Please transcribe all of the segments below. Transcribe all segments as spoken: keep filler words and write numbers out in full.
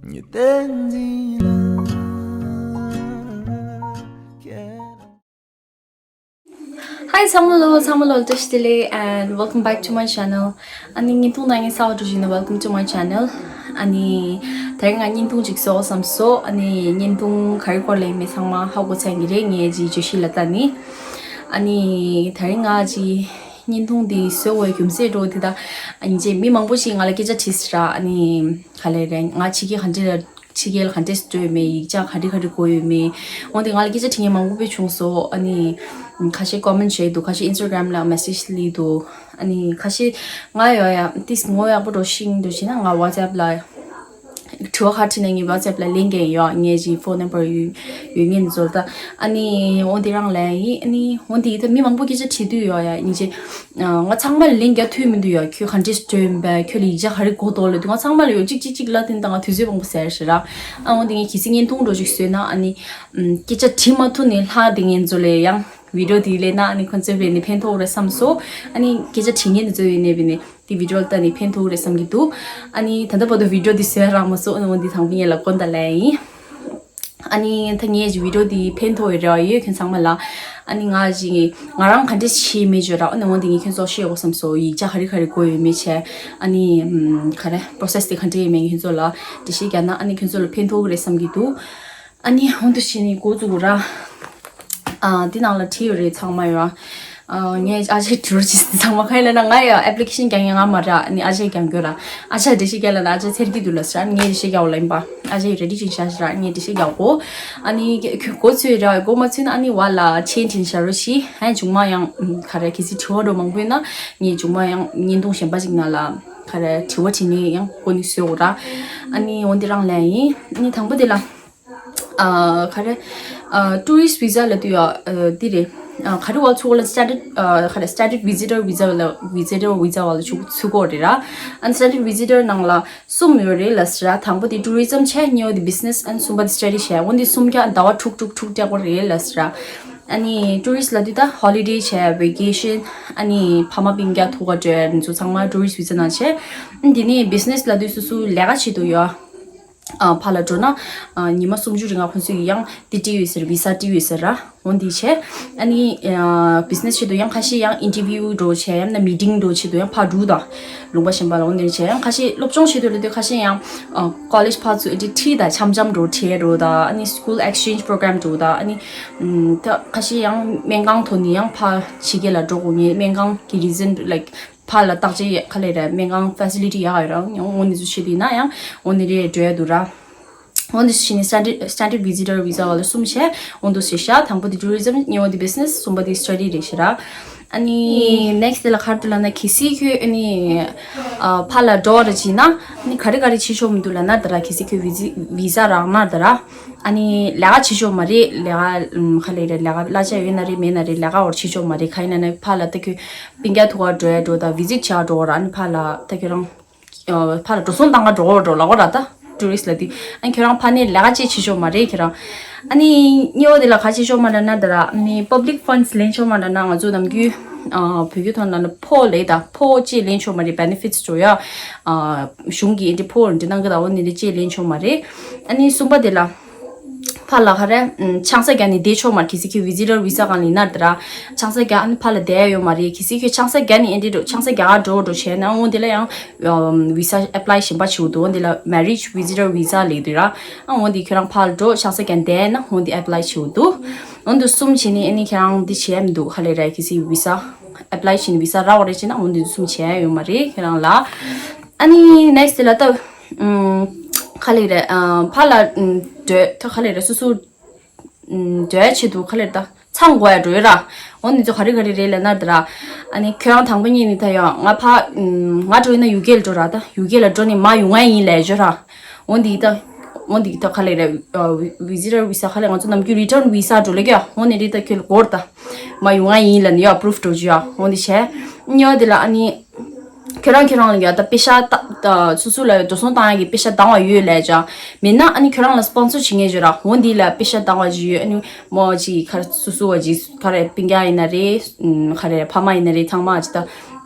Hi, ཚང་མ་ལོ། ཚང་མ་ལོ་བཀྲ་ཤིས་བདེ་ལེགས། and welcome back to my channel. ཨ་ནི་བརྙན་ཐུང་ནང་ངའི་གསར་པ་འགྲོ་བཞིན་ན། welcome to my channel. ཨ་ནི་དེ་རིང་ང་བརྙན་ཐུང་ཅིག་བཟོ་བསམ་སོང་། ཨ་ནི་བརྙན་ཐུང་ག་རེ་སྐོར་ལ་ཡིན་མིན་ཚང་མ་ཧ་གོ་ཚར་གྱི་རེད། ངས་ཅིག་བརྗོད་གཞི་ལ་ལྟ་ནི། ཨ་ནི་དེ་རིང་ང་ཅིག་བརྙན་ཐུང་འདི་བཟོ་བའི་རྒྱུ་མཚན་འདྲ་བོ་དེ་ད། ཨ་ནི་ཅིག་མི་མང་པོ་ཞིག་ང་ལ་སྐད་ཆ་དྲིས་སོང་ར། ཨ་ནི་ག་ལེ་རེད། ང་ཕྱི་རྒྱལ་ག་འདྲ་ལ། ཕྱི་རྒྱལ་ག་འདྲས་འགྲོ་ཡོད་མེད། ཡིག་ཆ་ག་རེ་ག་རེ་དགོས་ཡོད་མེད། འོན་ཏེ་ང་ལ་སྐད་ཆ་དྲི་མཁན་མང་པོ་དཔེ་བྱུང་སོང་། ཨ་ནི་ཁ་ཤས་ཀོ་མེན་བྱས་འདུག་ཁ་ཤས་ཨིན་སི་ཊ་གྷ་རམ་ལ་མེ་སེ་ཇི་སླེབས་འདུག་ཨ་ནི་ཁ་ཤས་ང་ཡོད་ཡ་ཏིས་ངོ་ཡག་པོ་འགྲོ་ཤིང་འགྲོ་བྱས་ན། ང་ཝ་ཊི་སི་ཨེབ་ལ་དྲི་བ་ག་དྲིས་ན་ངས་ཝ་ཊི་སི་ཨེབ་ལ་ལན་རྒྱག་ཡོད། ངས་ཅིག་ཕོན་ནམ་བར་ཡོད་ཡོད་ངེས་འཛོལ་ད། ཨ་ནི་འོན་ཏེ་རང་ལན་ཡིན། ཨ་ནི་འོན་ཏེ་ད་མི་མང་པོ་སྐད་ཆ་དྲིས་དུས་ཡོད་ཡ་ཡིན་ཅེ། ང་ཚང་མ་ལ་ལན་རྒྱག་ཐུབ་མི་འདུག་ཡ། ཁྱོད་ག་འདྲས་འགྲོ་ཡིན་པས། ཁྱོད་ལ་ཡིག་ཆ་ག་རེ་དགོས་འདུག་ལབ་དུས་ང་ཚང་མ་ལ་ཡོད་གཅིག་གཅིག་གཅིག་ལབ་དེ་ད་ང་དུས་ཚོད་མང་པོ་ཟད་ཤག་ར། ཨ་འོན་ཏེ་ངས་གལ་སྲིད་བརྙན་ཐུང་འདྲ་ཞིག་བཟོས་ན། ཨ་ནི་སྐད་ཆ་དྲི་མ་ཐུབ་ནས་ལྷག་དེ་ངས་འཛོལ་ལེ་ཡང་བི་ཌི་ཡོ་དེ་ལས་ན། ཨ་ནི་ཁོང་ཚོའི་རེ་ནས་ཕན་ཐོགས་རེད་བསམ་སོང་། ཨ་ནི་སྐད་ཆ་དྲི་མཁན་དེ་ཚོ་ཡོད་ནས་བི་ནས་དེ་བི་ཌི་ཡོ་ལྟ་ནས་ཕན་ཐོགས་རེད་བསམ་གྱི་འདུག་ཨ་ནི་ད་ལྟ་བར་དུ་བི་ཌི་ཡོ་དེ་བཟོས་རག་མ་སོང་། ཨ་ནི་འོན་ཏེ་དང་པོ་ངས་ལབ་དགོས་ད་ལབ་ཡིན། ཨ་ནི་ད་ངས་བི་ཌི་ཡོ་འདི་ཕན་ཐོགས་ཡོད་རེད་བ། ཡོད་ཁྱོད་ཚང་མ་ལ། ཨ་ནི་ང་ཅིག་ང་རང་ག་འདྲས་བྱེད་མེད་བརྗོད་ར། ཨ་ནི་འོན་ཏེ་ངས་ཁྱོད་ཚོ་ཤེས་དགོས་བསམ་སོང་། ཡིག་ཆ་ག་རེ་ག་རེ་དགོས་ཡོད་མེད་བྱས། ཨ་ནི་ཨམ་ག་རེ་པོ་རོ་སེ་སི་དེ་ག་འདྲས་ཡོད་མེད་ངས་ཁྱོད་ཚོ་ལ་འགྲེལ་བཤད་རྒྱག་ན། ཨ་ནི་ཁྱོད་ཚོ་ལ་ཕན་ཐོགས་ཀྱི་རེད་བསམ་གྱི་འདུག་ཨ་ནི་འོན་ཏེ་བྱས་ནས་འགོ་བཙུགས་ར། ཨ་འདི་ནང་ལ་བྲིས་ཡོད་རེད་ཚང་མ་ཡོད། ཨ་ངས་ཨ་ཅེ་དྲི་བ་ཅིག་ཚང་མ་ག་ཡིན་ལབ་ན། ང་ཡ་ཨེབ་ལི་ཀེ་ཤན་རྒྱག་མཁན་ང་མ་རེད། ཨ་ནི་ཨ་ཅེ་རྒྱག་དགོས་ར། ཨ་ཅེ་འགྲེལ་བཤད་རྒྱག་ལབ་ན་ཨ་ཅེ་ཚེར་གྱི་འདུག་ལབ་ཟེར། ཨ་ནི་ངས་འགྲེལ་བཤད་རྒྱག་འོ་ལ་ཡིན་པ། ཨ་ཅེ་རེ་ཌི་བྱས་བཞག་ཟེར། ཨ་ནི་ངས་འགྲེལ་བཤད་རྒྱག་གོ་ཨ་ནི་གོ་ཚོད་ར་གོ་མ་ཚོད་ན། ཨ་ནི་བ་ལ་མཆན་བྲིས་བཞག་རོགས་ཞེས། ཨ་ནི་མཇུག་མ་ཡང་ག་རེ་གལ་སྲིད་དྲི་བ་འདྲ་མང་པོ་ཡོད་ན། ངས་མཇུག་མ་ཡང་བརྙན་ཐུང་གཞན་པ་ཅིག་ནང་ལ་ག་རེ་དྲི་བ་དྲིས་ནས་ཡང་གོ་ནས་བཟོས་འོ་ར། ཨ་ནི་འོན་ཏེ་རང་ལན་ཡིན། ཨ་ནི་དང་པོ་དེ་ལ། ཨ་ག་རེ། ཨ་ཊུ་རི་སི་ཊི་བི་ཟ་ལབ་དུས་ཡ། ཨ་འདི་རེད། ཨ་ག་རེ་བ་ཚུགས་ལ་སི་ཊེན་ཌར་ཌི། ཨ་ག་རེ་སི་ཊེན་ཌར་ཌི་བི་ཟི་ཊར་བི་ཟ་ལ་བི་ཟི་ཊར་བི་ཟ་བ་ལ་ཚུགས་ཚུགས་ཀྱི་ཡོད་རེད་ར། ཨ་ནི་སི་ཊེན་ཌར་ཌི་བི་ཟི་ཊར་ནང་ལ་གསུམ་ཡོད་རེད་ལབ་ཟེར་ར། དང་པོ་དེ་ཊུ་རི་ཛམ་བྱས། གཉིས་པ་དེ་བི་ཛི་ནེ་སི། ཨ་ནི་གསུམ་པ་དེ་སི་ཊ་ཌི་བྱས། འོ་འདི་གསུམ་ཀ་ཟླ་བ་དྲུག་དྲུག་དྲུག་སྤྲད་དགོས་རེད་ལབ་ཟེར་ར། ཨ་ནི་ཊུ་རི་སི་ཊི་ལབ་དུས་ད་ཧོ་ལི་ཌེ་བྱས། ཝེ་ཀེ་ཤན། ཨ་ནི་ཕ་མ་སྤུན་ཀྱག་ཐུག་ག་འགྲོ་ཡ་འདི་ཚོ་ཚང་མ་ཊུ་རི་སི་ཊི་བི་ཟ་ནང་བྱས། ཨ་ནི་དེ་ནས་བི་ཛི་ནེ་སི་ལབ་དུས་སོ་སོའི་ལས་ཀ་བྱེད་དུ་ཡོད། ཨ་ཕར་ལ་འགྲོ་ན། ཨ་ཉི་མ་སུམ་ཅུ་རིང་ལ་ཁོང་ཚོས་ཡང་དེ་སྤྲད་ཡོད་ཟེར། བི་ཟ་སྤྲད་ཡོད་ཟེར་ར། འོ་འདི་བྱས། ཨ་ནི་ཨ་བི་ཛི་ནེ་སི་ཆེད་དུ་ཡང་ཁ་ཤས་ཡང་ཨིན་ཊར་བིའུ་འདྲ་བྱས། ཡང་ན་མི་ཊིང་འདྲ་བྱེད་དུ་ཡང་ཕར་འགྲོ་དང་། ལུང་པ་གཞན་པ་ལ་འོ་འདི་བྱས། ཡང་ཁ་ཤས་སློབ་སྦྱོང་བྱེད་དུ་ལ་དུས་ཁ་ཤས་ཡང་ཨ་ཀོ་ལེཇ་ཕར་ཚུར་ཨེ་ཊི་ཁྲིད་དང་འཆམ་འཆམ་འདྲ་བྱས་འགྲོ་དང་། ཨ་ནི་སི་ཀུལ་ཨེག་སི་ཅེན་ཇི་པོ་རོ་གྷ་རམ་འདྲ་དང་། ཨ་ནི་ཨམ་ད་ཁ་ཤས་ཡང་སྨན་ཁང་ཐོག་ནས་ཡང་ཕར་ཕྱི་རྒྱལ་ལ་འགྲོ་དགོས་ངེས། སྨན་ཁང་གི་རི་ཛན་ལའིཀ་ཕར་ལ་བརྟག་དཔྱད་ག་ལེ་རེད། སྨན་ཁང་ཕེ་སི་ལི་ཊི་ཡག་ཡོད་ར། འོ་འདི་ཚོ་བྱེད་དུས་ན་ཡང་འོ་འདི་རེད་འགྲོ་ཡ་འདུག་ར། འོ་འདི་ཚོ་བྱེད་ནས་སི་ཊེན་ཌར་ཌི་བི་ཛི་ཊར་བི་ཟ་བ་ལ་གསུམ་བྱས། འོ་འདི་ཚོ་བྱས་ཤག་དང་པོ་དེ་ཊུ་རི་ཛམ། གཉིས་པ་དེ་བི་ཛི་ནེ་སི། གསུམ་པ་དེ་སི་ཊ་ཌི་རེད་ཤག་ར། ཨ་ནི་ནེག་སི་དེ་ལ་ག་རེ་འདུག་ལབ་ན། གལ་སྲིད་ཁྱོད་ཨ་ནི་ཨ་ཕར་ལ་འགྲོ་བ་ར་བྱེད་ན། ཨ་ནི་ག་རེ་ག་རེ་བྱེད་ཆོག་མི་འདུག་ལབ་ན། ད་ར་གལ་སྲིད་ཁྱོད་བི་ཛི་བི་ཟ་རག་ན་ད་ར། ཨ་ནི་ལས་ཀ་བྱེད་ཆོག་མ་རེད། ལས་ཀ་ཨམ་ག་ལེ་རེད། ལས་ཀ་གླ་ཆ་ཡོད་ན་རེད་མེད་ན་རེད། ལས་ཀ་འོར་བྱེད་ཆོག་མ་རེད། ག་ཡིན་ན་ནི་ཕར་ལ་ད་ཁྱོད་སྤུན་ཀྱག་ཐུག་ག་འགྲོ་ཡ་འགྲོ་དང་། བི་ཛིཊ་བྱེད་ག་འགྲོ་བ་ར། ཨ་ནི་ཕར་ལ་ད་ཁྱོད་རང་ཨ་ཕར་ལ་འགྲོ་སོང་བཏང་ག་འགྲོ་ག་འགྲོ་ལབ་གོ་ར། ད་ཊུ་རི་སི་ཊི་ལབ་དུས། ཨ་ནི་ཁྱོད་རང་ཕར་ནས་ལས་ཀ་ཅིག་བྱེད་ཆོག་མ་རེད་ཁྱོད་རང་། ཨ་ནི་གཉིས་པ་དེ་ལ་ག་བྱེད་ཆོག་མ་རེད་ན། ད་ར་ཨ་ནི་པབ་ལིག་ཕན་ཌི་སི་ལེན་ཆོག་མ་རེད་ན། ང་ཚོ་ནམ་རྒྱུན་ཨ་བོད་སྐད་ཐོག་ནང་ལ་ཕོགས་ལབ་ད། ཕོགས་ཅིག་ལེན་ཆོག་མ་རེད། བེ་ནེ་ཕིཊ་སི་འགྲོ་ཡ། ཨ་གཞུང་གི་ཨེ་འདྲ་ཕོགས་འདྲ་གནང་གི་ད། འོ་ནི་འདྲ་ཅིག་ལེན་ཆོག་མ་རེད། ཨ་ནི་གསུམ་པ་དེ་ལ། ཕར་ལ་ག་རེ། ཨམ་ཆང་ས་རྒྱག་ནས་བསྡད་ཆོག་མ་རེད། གལ་སྲིད་ཁྱོད་བི་ཛི་ཊར་བི་ཟ་སྒང་ལ་ཡིན་ན་ད་ར། ཆང་ས་རྒྱག་ཨ་ནི་ཕར་ལ་བསྡད་ཡ་ཡོད་མ་རེད། གལ་སྲིད་ཁྱོད་ཆང་ས་རྒྱག་ནས་ཨེ་འདྲ་འགྲོ། ཆང་ས་རྒྱག་ག་འགྲོ་འགྲོ་བྱས་ན། འོ་འདི་ལ་ཡང་ཨམ་བི་ཟ་ཨེབ་ལའི་གཞན་པ་བྱེད་དགོས་འདུག་འོ་འདི་ལ་མེ་རེཇ་བི་ཛི་ཊར་བི་ཟ་ལབ་དུས་ར། ཨ་འོ་འདི་ཁྱོད་རང་ཕར་ལ་འགྲོ། ཆང་ས་རྒྱག་བསྡད་ན་འོ་འདི་ཨེབ་ལའི་བྱེད་དགོས་འདུག་འོ་འདི་གསུམ་བྱས་ནས་ཨ་ནི་ཁྱོད་རང་འདི་བྱས་མི་འདུག་ག་ལེ་ར། གལ་སྲིད་བི་ཟ་ཨེབ་ལའི་བྱས་ནས་བི་ཟ་རག་པ་རེད་བྱས་ན། འོ་འདི་གསུམ་བྱས་ཡོད་མ་རེད་ཁྱོད་རང་ལ། ཨ་ནི་ནེག་སི་དེ་ལ་ད། ཨམ་ག་ལེ་རེད། ཨ་ཕར་ལ་ཨམ་འགྲོ་ད་ག་ལེ་རེད། སོ་སོ་ཨམ་འགྲོ་ཡ་ཆེད་དུ་ག་ལེ་རེད། ད་ཚང་དགོས་ཡ་འགྲོ་ཡོད་ར། འོ་འདི་ཚོ་ག་རེ་ག་རེ་རེད་ལབ་ན་ད་ར། ཨ་ནི་ཁྱོད་རང་དང་པོ་ཉིད་ནས་ད་ཡང་ང་ཕར་ཨམ་ང་འགྲོ་ཡིན་ན་ཡུ་ཀེ་ལ་འགྲོ་ར། ད་ཡུ་ཀེ་ལ་འགྲོ་ནས་མར་ཡོང་ཡ་ཡིན་ལབ་ཡོད་ར། འོ་འདི་ད་འོ་འདི་ད་ག་ལེ་རེད། ཨ་བི་ཛི་ཊར་བི་ཟ་ག་ལེ་ང་ཚོ་ནམ་རྒྱུན་རི་ཊརན་བི་ཟ་འགྲོ་ལེ་གི་ཡ། འོ་ནི་རེད། ད་ཁྱོད་ལ་གོར་ད་མར་ཡོང་ཡ་ཡིན་ལབ་ནས་ཡ་པུ་རུབ་འགྲོ་རྒྱུ་ཡ། འོ་འདི་བྱས། གཉིས་པ་དེ་ལ་ཨ་ནི། ཁྱོད་རང་ཁྱོད་རང་ལ་ཡ་ད་པེ་ཤ་ད་ད་སོ་སོ་ལ་འགྲོ་སོང་བཏང་ཡ་གི་པེ་ཤ་འདང་བ་ཡོད་ལབ་ཅག་མེད་ན་ཨ་ནི་ཁྱོད་རང་ལ་སྤོན་སར་བྱེད་མཁན་ཅིག་ཡོད་ར། འོ་འདི་ལ་པེ་ཤ་འདང་བ་ཅིག་ཡོད། ཨ་ནི་མོ་ཅིག་ག་རེ་སོ་སོ་བ་ཅིག་ག་རེ་སྤུན་ཀྱག་ཡིན་ན་རེད། ཨམ་ག་རེ་ཕ་མ་ཡིན་ན་རེད། ཚང་མ་ཅིག་ད་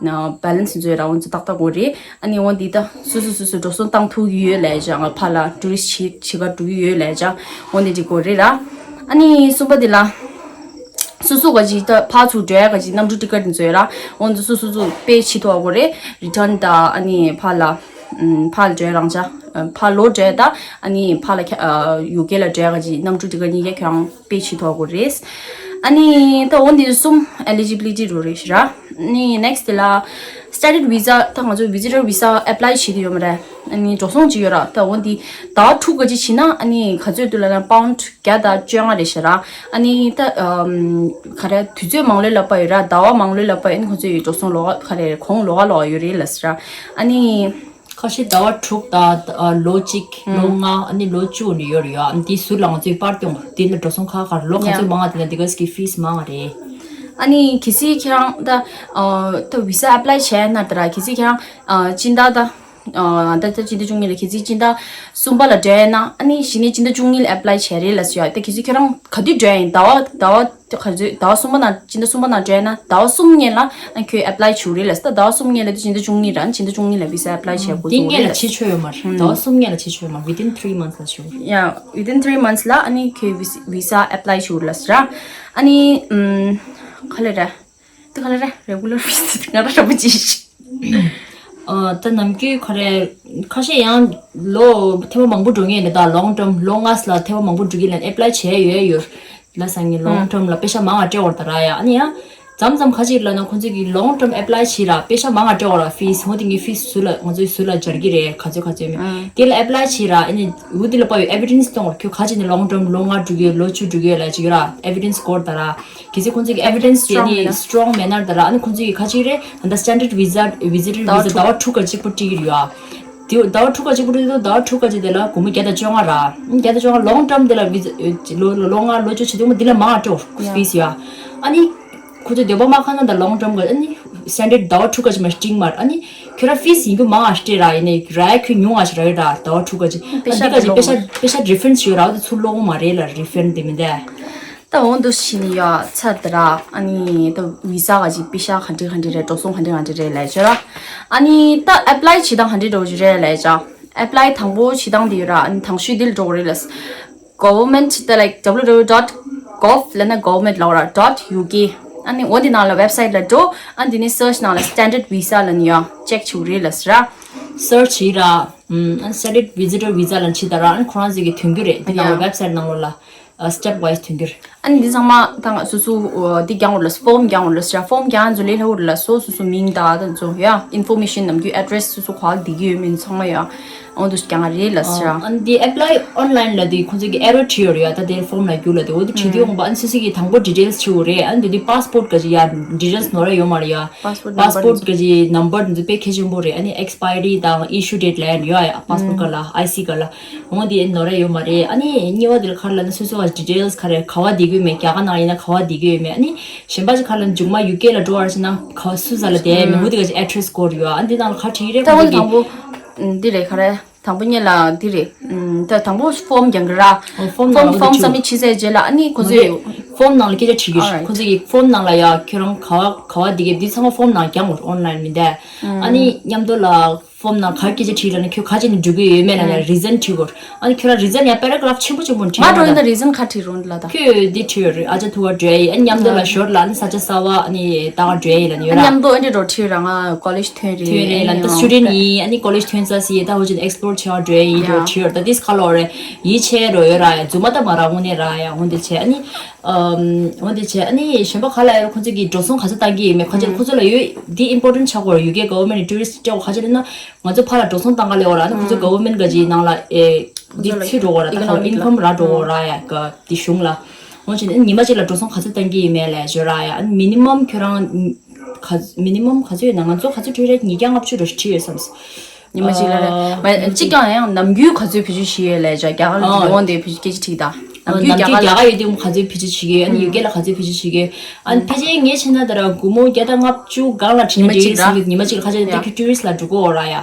བེ་ལན་སི་ཚོ་ཡོད་ར། འོ་ཚོ་ཏག་ཏག་དགོས་རེད། ཨ་ནི་འོ་འདི་ད་སོ་སོ་སོ་སོ་འགྲོ་སོང་བཏང་ཐུབ་ཀྱི་ཡོད་ལབ་ཅག་ང་ཕར་ལ་ཊུ་རི་སི་བྱེད་བྱེད་ག་འགྲོ་གི་ཡོད་ལབ་ཅག་འོ་འདི་ཅིག་དགོས་རེད་ར། ཨ་ནི་གསུམ་པ་འདི་ལ། སོ་སོ་ག་ཅིག་ད་ཕར་ཚུར་འགྲོ་ཡ་ག་ཅིག་གནམ་གྲུ་ཊི་ཀེ་ཊི་འདི་ཚོ་ཡོད་ར། འོ་འདི་སོ་སོ་སོ་པེ་བྱེད་ཐུབ་པ་དགོས་རེད། རི་ཊརན་དང་ཨ་ནི་ཕར་ལ་ཨམ་ཕར་ལ་འགྲོ་ཡ་རང་ཅག་ཨ་ཕར་ལོག་འགྲོ་ཡ་དང་ཨ་ནི་ཕར་ལ་ཁྱ་ཨ་ཡུ་ཀེ་ལ་འགྲོ་ཡ་ག་ཅིག་གནམ་གྲུ་ཊི་ཀེ་ཊི་གཉིས་ཀ་ཁྱོད་རང་པེ་བྱེད་ཐུབ་པ་དགོས་རེད། ཨ་ནི་ད་འོ་འདི་གསུམ་ཨེ་ལི་ཇི་བི་ལི་ཊི་འགྲོ་རེད་ཤི་ར། ཨ་ནི་ནེག་སི་ཊི་དེ་ལ་སི་ཊེན་ཌར་ཌི་བི་ཟ། ད་ང་ཚོ་བི་ཛི་ཊར་བི་ཟ་ཨེབ་ལའི་བྱེད་ཀྱི་ཡོད་མ་རེད། ཨ་ནི་འགྲོ་སོང་ཅིག་ཡོད་ར། ད་འོ་འདི་ཟླ་བ་དྲུག་ག་ཅིག་བྱེད་ན་ཨ་ནི་ག་ཚོད་འདུག་ལབ་ན་པའུན་ཌི་བརྒྱ་དང་བཅོ་ལྔ་རེད་ཤག་ར། ཨ་ནི་ད་ཨམ་ག་རེ་དུས་ཚོད་མང་ལོས་ལབ་པ་ཡོད་ར། ཟླ་བ་མང་ལོས་ལབ་པ་ཡོད། ཨ་ནི་ཁོ་ཚོས་འགྲོ་སོང་ལོགས་ཀ་ག་རེ་གོང་ལོགས་ཀ་ལོགས་ཀ་ཡོད་རེད་ལབ་ཟེར་ར། ཨ་ནི་ཁ་ཤས་ཟླ་བ་དྲུག་དང་ཨ་ལོ་གཅིག་ལོ་ལྔ་ཨ་ནི་ལོ་བཅུ་ནས་ཡོད་རེད་ཡ། ཨ་ནི་དེའི་ཟུར་ལ་ང་ཚོས་པར་སྐྱོང་དེ་ལ་འགྲོ་སོང་ཁག་ཁག་ལོ་ག་ཚོད་མང་བ་དེ་ལ་དེ་ག་ཙམ་གྱི་ཕིས་མང་བ་རེད། ཨ་ནི་གལ་སྲིད་ཁྱེད་རང་ད་ཨ་ད་བི་ཟ་ཨེབ་ལའི་བྱས་ན་ད་ར་གལ་སྲིད་ཁྱེད་རང་ཨ་སྤྱི་ཟླ་ད། ཨ་ད་ལྟ་སྤྱི་ཟླ་བཅུ་གཉིས་ལ་གལ་སྲིད་སྤྱི་ཟླ་གསུམ་པ་ལ་འགྲོ་ཡ་ན་ཨ་ནི་གཞི་ནས་སྤྱི་ཟླ་བཅུ་གཉིས་ལ་ཨེབ་ལའི་བྱས་རེད་ལབ་ཟེར་ཡ། ད་གལ་སྲིད་ཁྱོད་རང་ག་དུས་འགྲོ་ཡ་ཡིན། ཟླ་བ་ཟླ་བ་ག་ཚོད་ཟླ་བ་གསུམ་པ་ནང་སྤྱི་ཟླ་གསུམ་པ་ནང་འགྲོ་ཡ་ན་ཟླ་བ་གསུམ་སྔོན་ལ་ཨ་ཁྱོད་ཨེབ་ལའི་བྱེད་རེད་ལབ་ཟེར། ད་ཟླ་བ་གསུམ་སྔོན་ལ་དུས་སྤྱི་ཟླ་བཅུ་གཉིས་ར། ཨ་ནི་སྤྱི་ཟླ་བཅུ་གཉིས་ལ་བི་ཟ་ཨེབ་ལའི་བྱས་དགོས་འདི་སྔོན་ལ་བྱེད་ཆོག་ཡོད་མ་རེད། ཟླ་བ་གསུམ་སྔོན་ལ་བྱེད་ཆོག་ཡོད་མ་རེད། Within three months ལ་བྱེད་དགོས། Yeah, within three months ལ་ཨ་ནི་ཁྱོད་བི་ཟ་ཨེབ་ལའི་བྱེད་དགོས་ལབ་ཟེར་ར། ཨ་ནི་ཨམ་ག་ལེ་ར། དེ་ག་ལེ་ར་རེ་གུ་ལར་བི་ཟ་དེ་ང་ར་ར་པོ་ཅི་ཤི། ཨ་ད་ནམ་རྒྱུན་ག་རེ་ཁ་ཤས་ཡང་ལོ་ཐེངས་མ་མང་པོ་འགྲོ་ངེས་རེད། ད་ལོང་ཊརམ་ལོ་ལྔ་ལ་ཐེངས་མ་མང་པོ་འགྲོ་གི་ལན་ཨེབ་ལའི་བྱས་ཡོད་ཡོད་ལ་སང་ཉིན་ལོང་ཊརམ་ལ་པེ་ཤ་མང་བ་སྤྲད་འོར་ད་ར་ཡ། ཨ་ནི་ཡང་མཚམས་མཚམས་ཁ་ཅིག་ལ་ན་ཁོང་ཚོས་ཀྱི་ལོང་ཊརམ་ཨེབ་ལའི་བྱས་ར་པེ་ཤ་མང་བ་སྤྲད་འོར་ར། ཕིས་ཧོ་དེ་ངའི་ཕིས་ཟུར་ལ་ང་ཚོའི་ཟུར་ལ་སྦྱར་གི་རེད། ག་ཚོད་ག་ཚོད་མེད་དེ་ལ་ཨེབ་ལའི་བྱས་ར། ཨ་ནི་འུ་དེ་ལ་པ་ཡོད་ཨེ་བི་ཌེན་སི་གཏོང་བར་ཁྱོད་ཁ་ཅིག་ནས་ལོང་ཊརམ་ལོ་ལྔ་འགྲོ་གི་ཡོད་ལོ་བཅུ་འགྲོ་གི་ཡོད་ལ་ཅིག་ཡོད་ར། ཨེ་བི་ཌེན་སི་སྐོར་ད་ར། གལ་སྲིད་ཁོང་ཚོས་ཀྱི་ཨེ་བི་ཌེན་སི་དེ་ནི་སི་ཊོང་མེད་ན་ད་ར། ཨ་ནི་ཁོང་ཚོས་ཀྱི་ཁ་ཅིག་རེད། ད་ལྟ་སི་ཊེན་ཌར་ཌི་བི་ཟ་བི་ཛི་ཊར་བི་ཟ་ཟླ་བ་དྲུག་ག་གཅིག་པོ་སྤྲད་ཀྱི་རེད་ཡ། དེ་ཟླ་བ་དྲུག་ག་གཅིག་པོ་སྤྲད་དུས་ཟླ་བ་དྲུག་ག་གཅིག་དེ་ལ་སྒོར་མོ་བརྒྱ་དང་བཅོ་ལྔ་ར། བརྒྱ་དང་བཅོ་ལྔ་ལོང་ཊརམ་དེ་ལ་བི་ཟ་ལོ་ལོ་ལོ་ལྔ་ལོ་བཅུ་བྱེད་དུས་མོ་དེ་ལ་མང་བ་སྤྲོད་ཕིས་ཡ། ཨ་ནི་ཁོ་ཚོས་འདོད་པ་མ་ཁ་ན་ད་ལོང་ཊརམ་ག་ཨ་ནི་སི་ཊེན་ཌར་ཌི་ཟླ་བ་དྲུག་ག་གཅིག་མ་སྤྲིང་མར། ཨ་ནི་ཁྱོད་ར་ཕིས་ཡིན་རྒྱུ་མང་བ་སྤྲད་ར། ཡིན་ནའི་ར་ཁྱོད་ཉུང་བ་ཞིག་ར་ཡོད་ར། ཟླ་བ་དྲུག་ག་གཅིག་ཨ་འདི་ག་གཅིག་པེ་ཤ་པེ་ཤ་རི་ཕན་ཌི་ཡོད་ར། འོ་དེ་ཚུར་སློག་མ་རེད་ལ་རི་ཕན་ཌི་དེ་མི་འདའ། ད་འོང་དུ་ཕྱིན་ནས་ཡ་ཚར་དེ་ར། ཨ་ནི་ད་བི་ཟ་ག་ཅིག་པེ་ཤ་ག་འདྲ་ག་འདྲ་རེད། འགྲོ་སོང་ག་འདྲ་ག་འདྲ་རེད་ལབ་བྱས་ར། ཨ་ནི་ད་ཨེབ་ལའི་བྱེད་སྟངས་ག་འདྲ་འགྲོ་རྒྱུ་རེད་ལབ་བྱས། ཨེབ་ལའི་དང་པོ་བྱེད་སྟངས་དེ་ཡོད་ར། ཨ་ནི་དང་ཤོས་འདི་ལ་འགྲོ་དགོས་རེད་ལབ། གོ་ཝར་མེན་ཊི་ད་ལའིཀ་ཌབ་ལུ་ཌབ་ལུ་ཌབ་ལུ་ཌོཊ་གོབ་ལབ་ན་གོ་ཝར་མེན་ཊི་ལབ་ར། ཌོཊ་ཡུ་ཀེ། ཨ་ནི་འོ་འདི་ནང་ལ་ཝེབ་སའིཊ་ལ་འགྲོ། ཨ་འདི་ནི་སརཆ་ནང་ལ་སི་ཊེན་ཌར་ཌི་བི་ཟ་ལབ་ནི་ཡ་ཅེག་བྱེད་དགོས་རེད་ལབ་ཟེར་ར། སརཆ་བྱས་ར། ཨམ་ཨ་ནི་སི་ཊེན་ཌར་ཌི་བི་ཛི་ཊར་བི་ཟ་ལབ་བྱས་ད་ར། ཨ་ནི་ཁོ་རང་ཚོ་གི་ཐོན་གྱི་རེད། འདི་ནང་ལ་ཡ་ཝེབ་སའིཊ་ནང་ལོགས་ལ། ཨ་སི་ཊེབ་ཝའི་སི་ཐོན་གྱི་རེད། ཨ་ནི་འདི་ཚང་མ་ད་ང་སོ་སོ་འདི་རྒྱག་འོར་ལ་ཕོམ་རྒྱག་འོར་ལ་ཟེར་ར། ཕོམ་རྒྱག་ཚོ་ལས་སླ་བོར་ལ་སོ་སོ་སོ་མིང་དང་ད་ཚོ་ཡ་ཨིན་ཕོར་མེ་ཤན་ནམ་རྒྱུན་ཨེ་ཌི་རེ་སི་སོ་སོ་ག་བ་བསྡད་ཀྱི་ཡོད་མེད་ཚང་མ་ཡ། འོ་འདུག་རྒྱག་རེད་ལབ་ཟེར་ར། ཨ་ནི་འདི་ཨེབ་ལའི་ཨོན་ལའིན་ལ་དེ་ཁོང་ཚོ་གི་ཨེ་རོ་བྲིས་ཡོད་རེད་ཡ། ད་དེར་ཕོམ་ལ་རྒྱུགས་ལ་དེ་འོ་དེ་བྲིས་དུས་ཡོང་པ། ཨ་ནི་སོ་སོ་གི་དང་པོ་ཌི་ཊེལ་སི་བྲིས་དགོས་རེད། ཨ་ནི་དེ་དུས་པ་སི་པོར་ག་ཅིག་ཡ་ཌི་ཊེལ་སི་ནོར་ཡ་ཡོད་མ་རེད་ཡ། པ་སི་པོར་ག་ཅིག་ནམ་བར་འདི་དཔེ་གལ་ཆེན་པོ་རེད། ཨ་ནི་ཨེག་སི་པའི་རི་དང་ཨི་ཤུ་ཌེ་ཊི་ལབ་ཡ་ཡོད་ཡ། པ་སི་པོར་ག་ལ་ཨའི་སི་ག་ལ་འོ་དེ་ནོར་ཡ་ཡོད་མ་རེད། ཨ་ནི་གཉིས་པ་དེ་ལ་ག་རེ་ལབ་ན་སོ་སོ་ག་ཌི་ཊེལ་སི་ག་རེ་ག་བ་བསྡད་ཀྱི་ཡོད་མེད། རྒྱ་གར་ནང་ཡིན་ན་ག་བ་བསྡད་ཀྱི་ཡོད་མེད། ཨ་ནི་གཞན་པ་ཅིག་ག་རེ་ལབ་ན་མཇུག་མ་ཡུ་ཀེ་ལ་འགྲོ་བ་ཅིག་ན་ག་བ་སུ་ས་ལ་བསྡད་མེད། འོ་དེ་ག་ཅིག་ཨེ་ཌི་རེ་སི་དགོས་རེད་ཡ། ཨ་ནི་འདི་ནང་ལ་ག་བྲིས་རེད། ད་ཁོ་འོ་ཚོ་གི་དང་པོ་འདི་རེད། ག་རེ་དང་པོ་ཉིད་ལ་འདི་རེད། ཨམ་ད་དང་པོ་ཕོམ་རྒྱག་གི་ར། ཨོ་ཕོམ་ཕོམ་ནང་ལ་ཕོམ་འོ་ཚོ་སབ་མིཊ་བྱེད་ཚར་རྗེས་ལ་ཨ་ནི་ཁོ་ཚོས་ཕོམ་ནང་ལ་སྐད་ཆ་དྲི་གི་རེད། ཁོ་ཚོས་ཀྱི་ཕོམ་ནང་ལ་ཡ་ཁྱོད་རང་ག་བ་ག་བ་འདི་གི་འདི་ཚང་མ་ཕོམ་ནང་རྒྱག་དགོས་རེད། ཨོན་ལའིན་མིན་ད། ཨ་ནི་མཉམ་དུ་ལ་ཕོམ་ནང་ག་རེ་སྐད་ཆ་དྲིས་ལ་ནི་ཁྱོད་ག་ཅི་ནས་འགྲོ་གི་ཡོད་མེད་ལ་ནི་རི་ཛན་དྲི་དགོས་རེད། ཨ་ནི་ཁྱོད་རང་རི་ཛན་ཡ་པེ་ར་གྷ་རབ་ཆེན་པོ་ཆེན་པོ་ནས་དྲི་ང་འགྲོ་ཡིན་ན་རི་ཛན་ག་རེ་དྲི་རུང་ལ་ད། ཁྱོད་འདི་བྲིས་ཡོད་རེད། ཨ་ཅག་ཐུག་པ་འགྲོ་ཡ་ཡིན། ཨ་མཉམ་དུ་ལ་ཞོར་ལ་ཨ་ནི་ས་ཆ་གསར་པ་ཨ་ནི་ལྟ་ག་འགྲོ་ཡ་ཡིན་ལ་ནི་ཡོད་ར། མཉམ་དུ་ཨ་འདྲ་འགྲོ་བྲིས་ར། ང་ཀོ་ལེཇ་ཐོན་རེད། ཐོན་རེད་ལ་ད་སི་ཊུ་ཌེན་ཊི་ཡིན། ཨ་ནི་ཀོ་ལེཇ་ཐོན་ཚར་སི་ད་ཧོ་ཅིན་ཨེག་སི་པོ་ལོར་བྱེད་ག་འགྲོ་ཡ་ཡིན་འགྲོ་བྲིས་ཡོད་ར། ད་དིས་ཁ་ལོ་རེད། ཡིད་ཆེས་རོ་ཡོད་ར་ཡ། རྫུན་མ་ད་མ་ར་དངོས་གནས་ར་ཡ། འོ་འདི་བྱས་ཨ་ནི་ཨམ་འོ་འདི་བྱས་ཨ་ནི་གཞན་པ་ག་ལ་ཡ་ཁོ་ཚོ་གི་འགྲོ་སོང་ག་ཚོད་བཏང་གི་ཡིན་མེད་ཁ་ཆེ་ཁོ་ཚོ་ལ་ཡོད། འདི་ཨིམ་པོར་ཊེན་ཊི་ཆགས་གོ་ར། ཡུ་ཀེ་གོ་ཝར་མེན་ཊི་ཊུ་རི་སི་ཊི་སྤྲད་གོ་ག་ཅི་ལབ་ན། ང་ཚོ་ཕར་ལ་འགྲོ་སོང་བཏང་ག་ལེ་འོ་ར། ཨ་ནི་ཁོ་ཚོ་གོ་ཝར་མེན་ཊི་ག་ཅིག་ནང་ལ་ཨེ་འདི་ཚུད་འགྲོ་གོ་ར། ད་ཁ་ལ་ཨིན་ཁམ་རག་འགྲོ་གོ་ར་ཡ་ག་འདི་གཞུང་ལ། འོ་ཅི་ནི་ཉི་མ་གཅིག་ལ་འགྲོ་སོང་ག་ཚོད་བཏང་གི་ཡིན་མེད་ལ་བརྗོད་ར་ཡ། ཨ་ནི་མི་ནི་མམ་ཁྱོད་རང་ག་མི་ནི་མམ་ག་ཚོད་ཡོད་ན། ང་ཚོ་ག་ཚོད་བྲིས་རེད། ཉིས་བརྒྱ་ལྔ་བཅུ་རེ་བྲིས་ཡོད་བསམ། ཉི་མ་གཅིག་ལ་རེད། ཨ་མ་གཅིག་ཀྱང་ཡང་ནམ་རྒྱུན་ག་ཚོད་བེད་སྤྱོད་བྱེད་ཡོད་ལས་བྱ་རྒྱ་གར་ལ་ཨ་འོང་དེ་བེད་སྤྱོད་སྐད་ཆ་དྲིས་ད། ནམ་རྒྱུན་རྒྱ་གར་ལ་ཡོད་དུས་ག་ཚོད་བེད་སྤྱོད་བྱེད་ཀྱི་ཡོད། ཨ་ནི་ཡུ་ཀེ་ལ་ག་ཚོད་བེད་སྤྱོད་བྱེད་ཀྱི་ཡོད། ཨ་ནི་ཕལ་ཆེར་ངས་བྱས་ན་ད་ར་སྒོར་མོ་བརྒྱ་དང་ལྔ་བཅུ་སྒང་ལ་བྲིས་ན་ཉི་མ་གཅིག་རེད་ར། ཉི་མ་གཅིག་ལ་ཁ་ཤས་ད་ཁྱོད་ཊུ་རི་སི་ལ་འགྲོ་གི་ཡོད་ར་ཡ།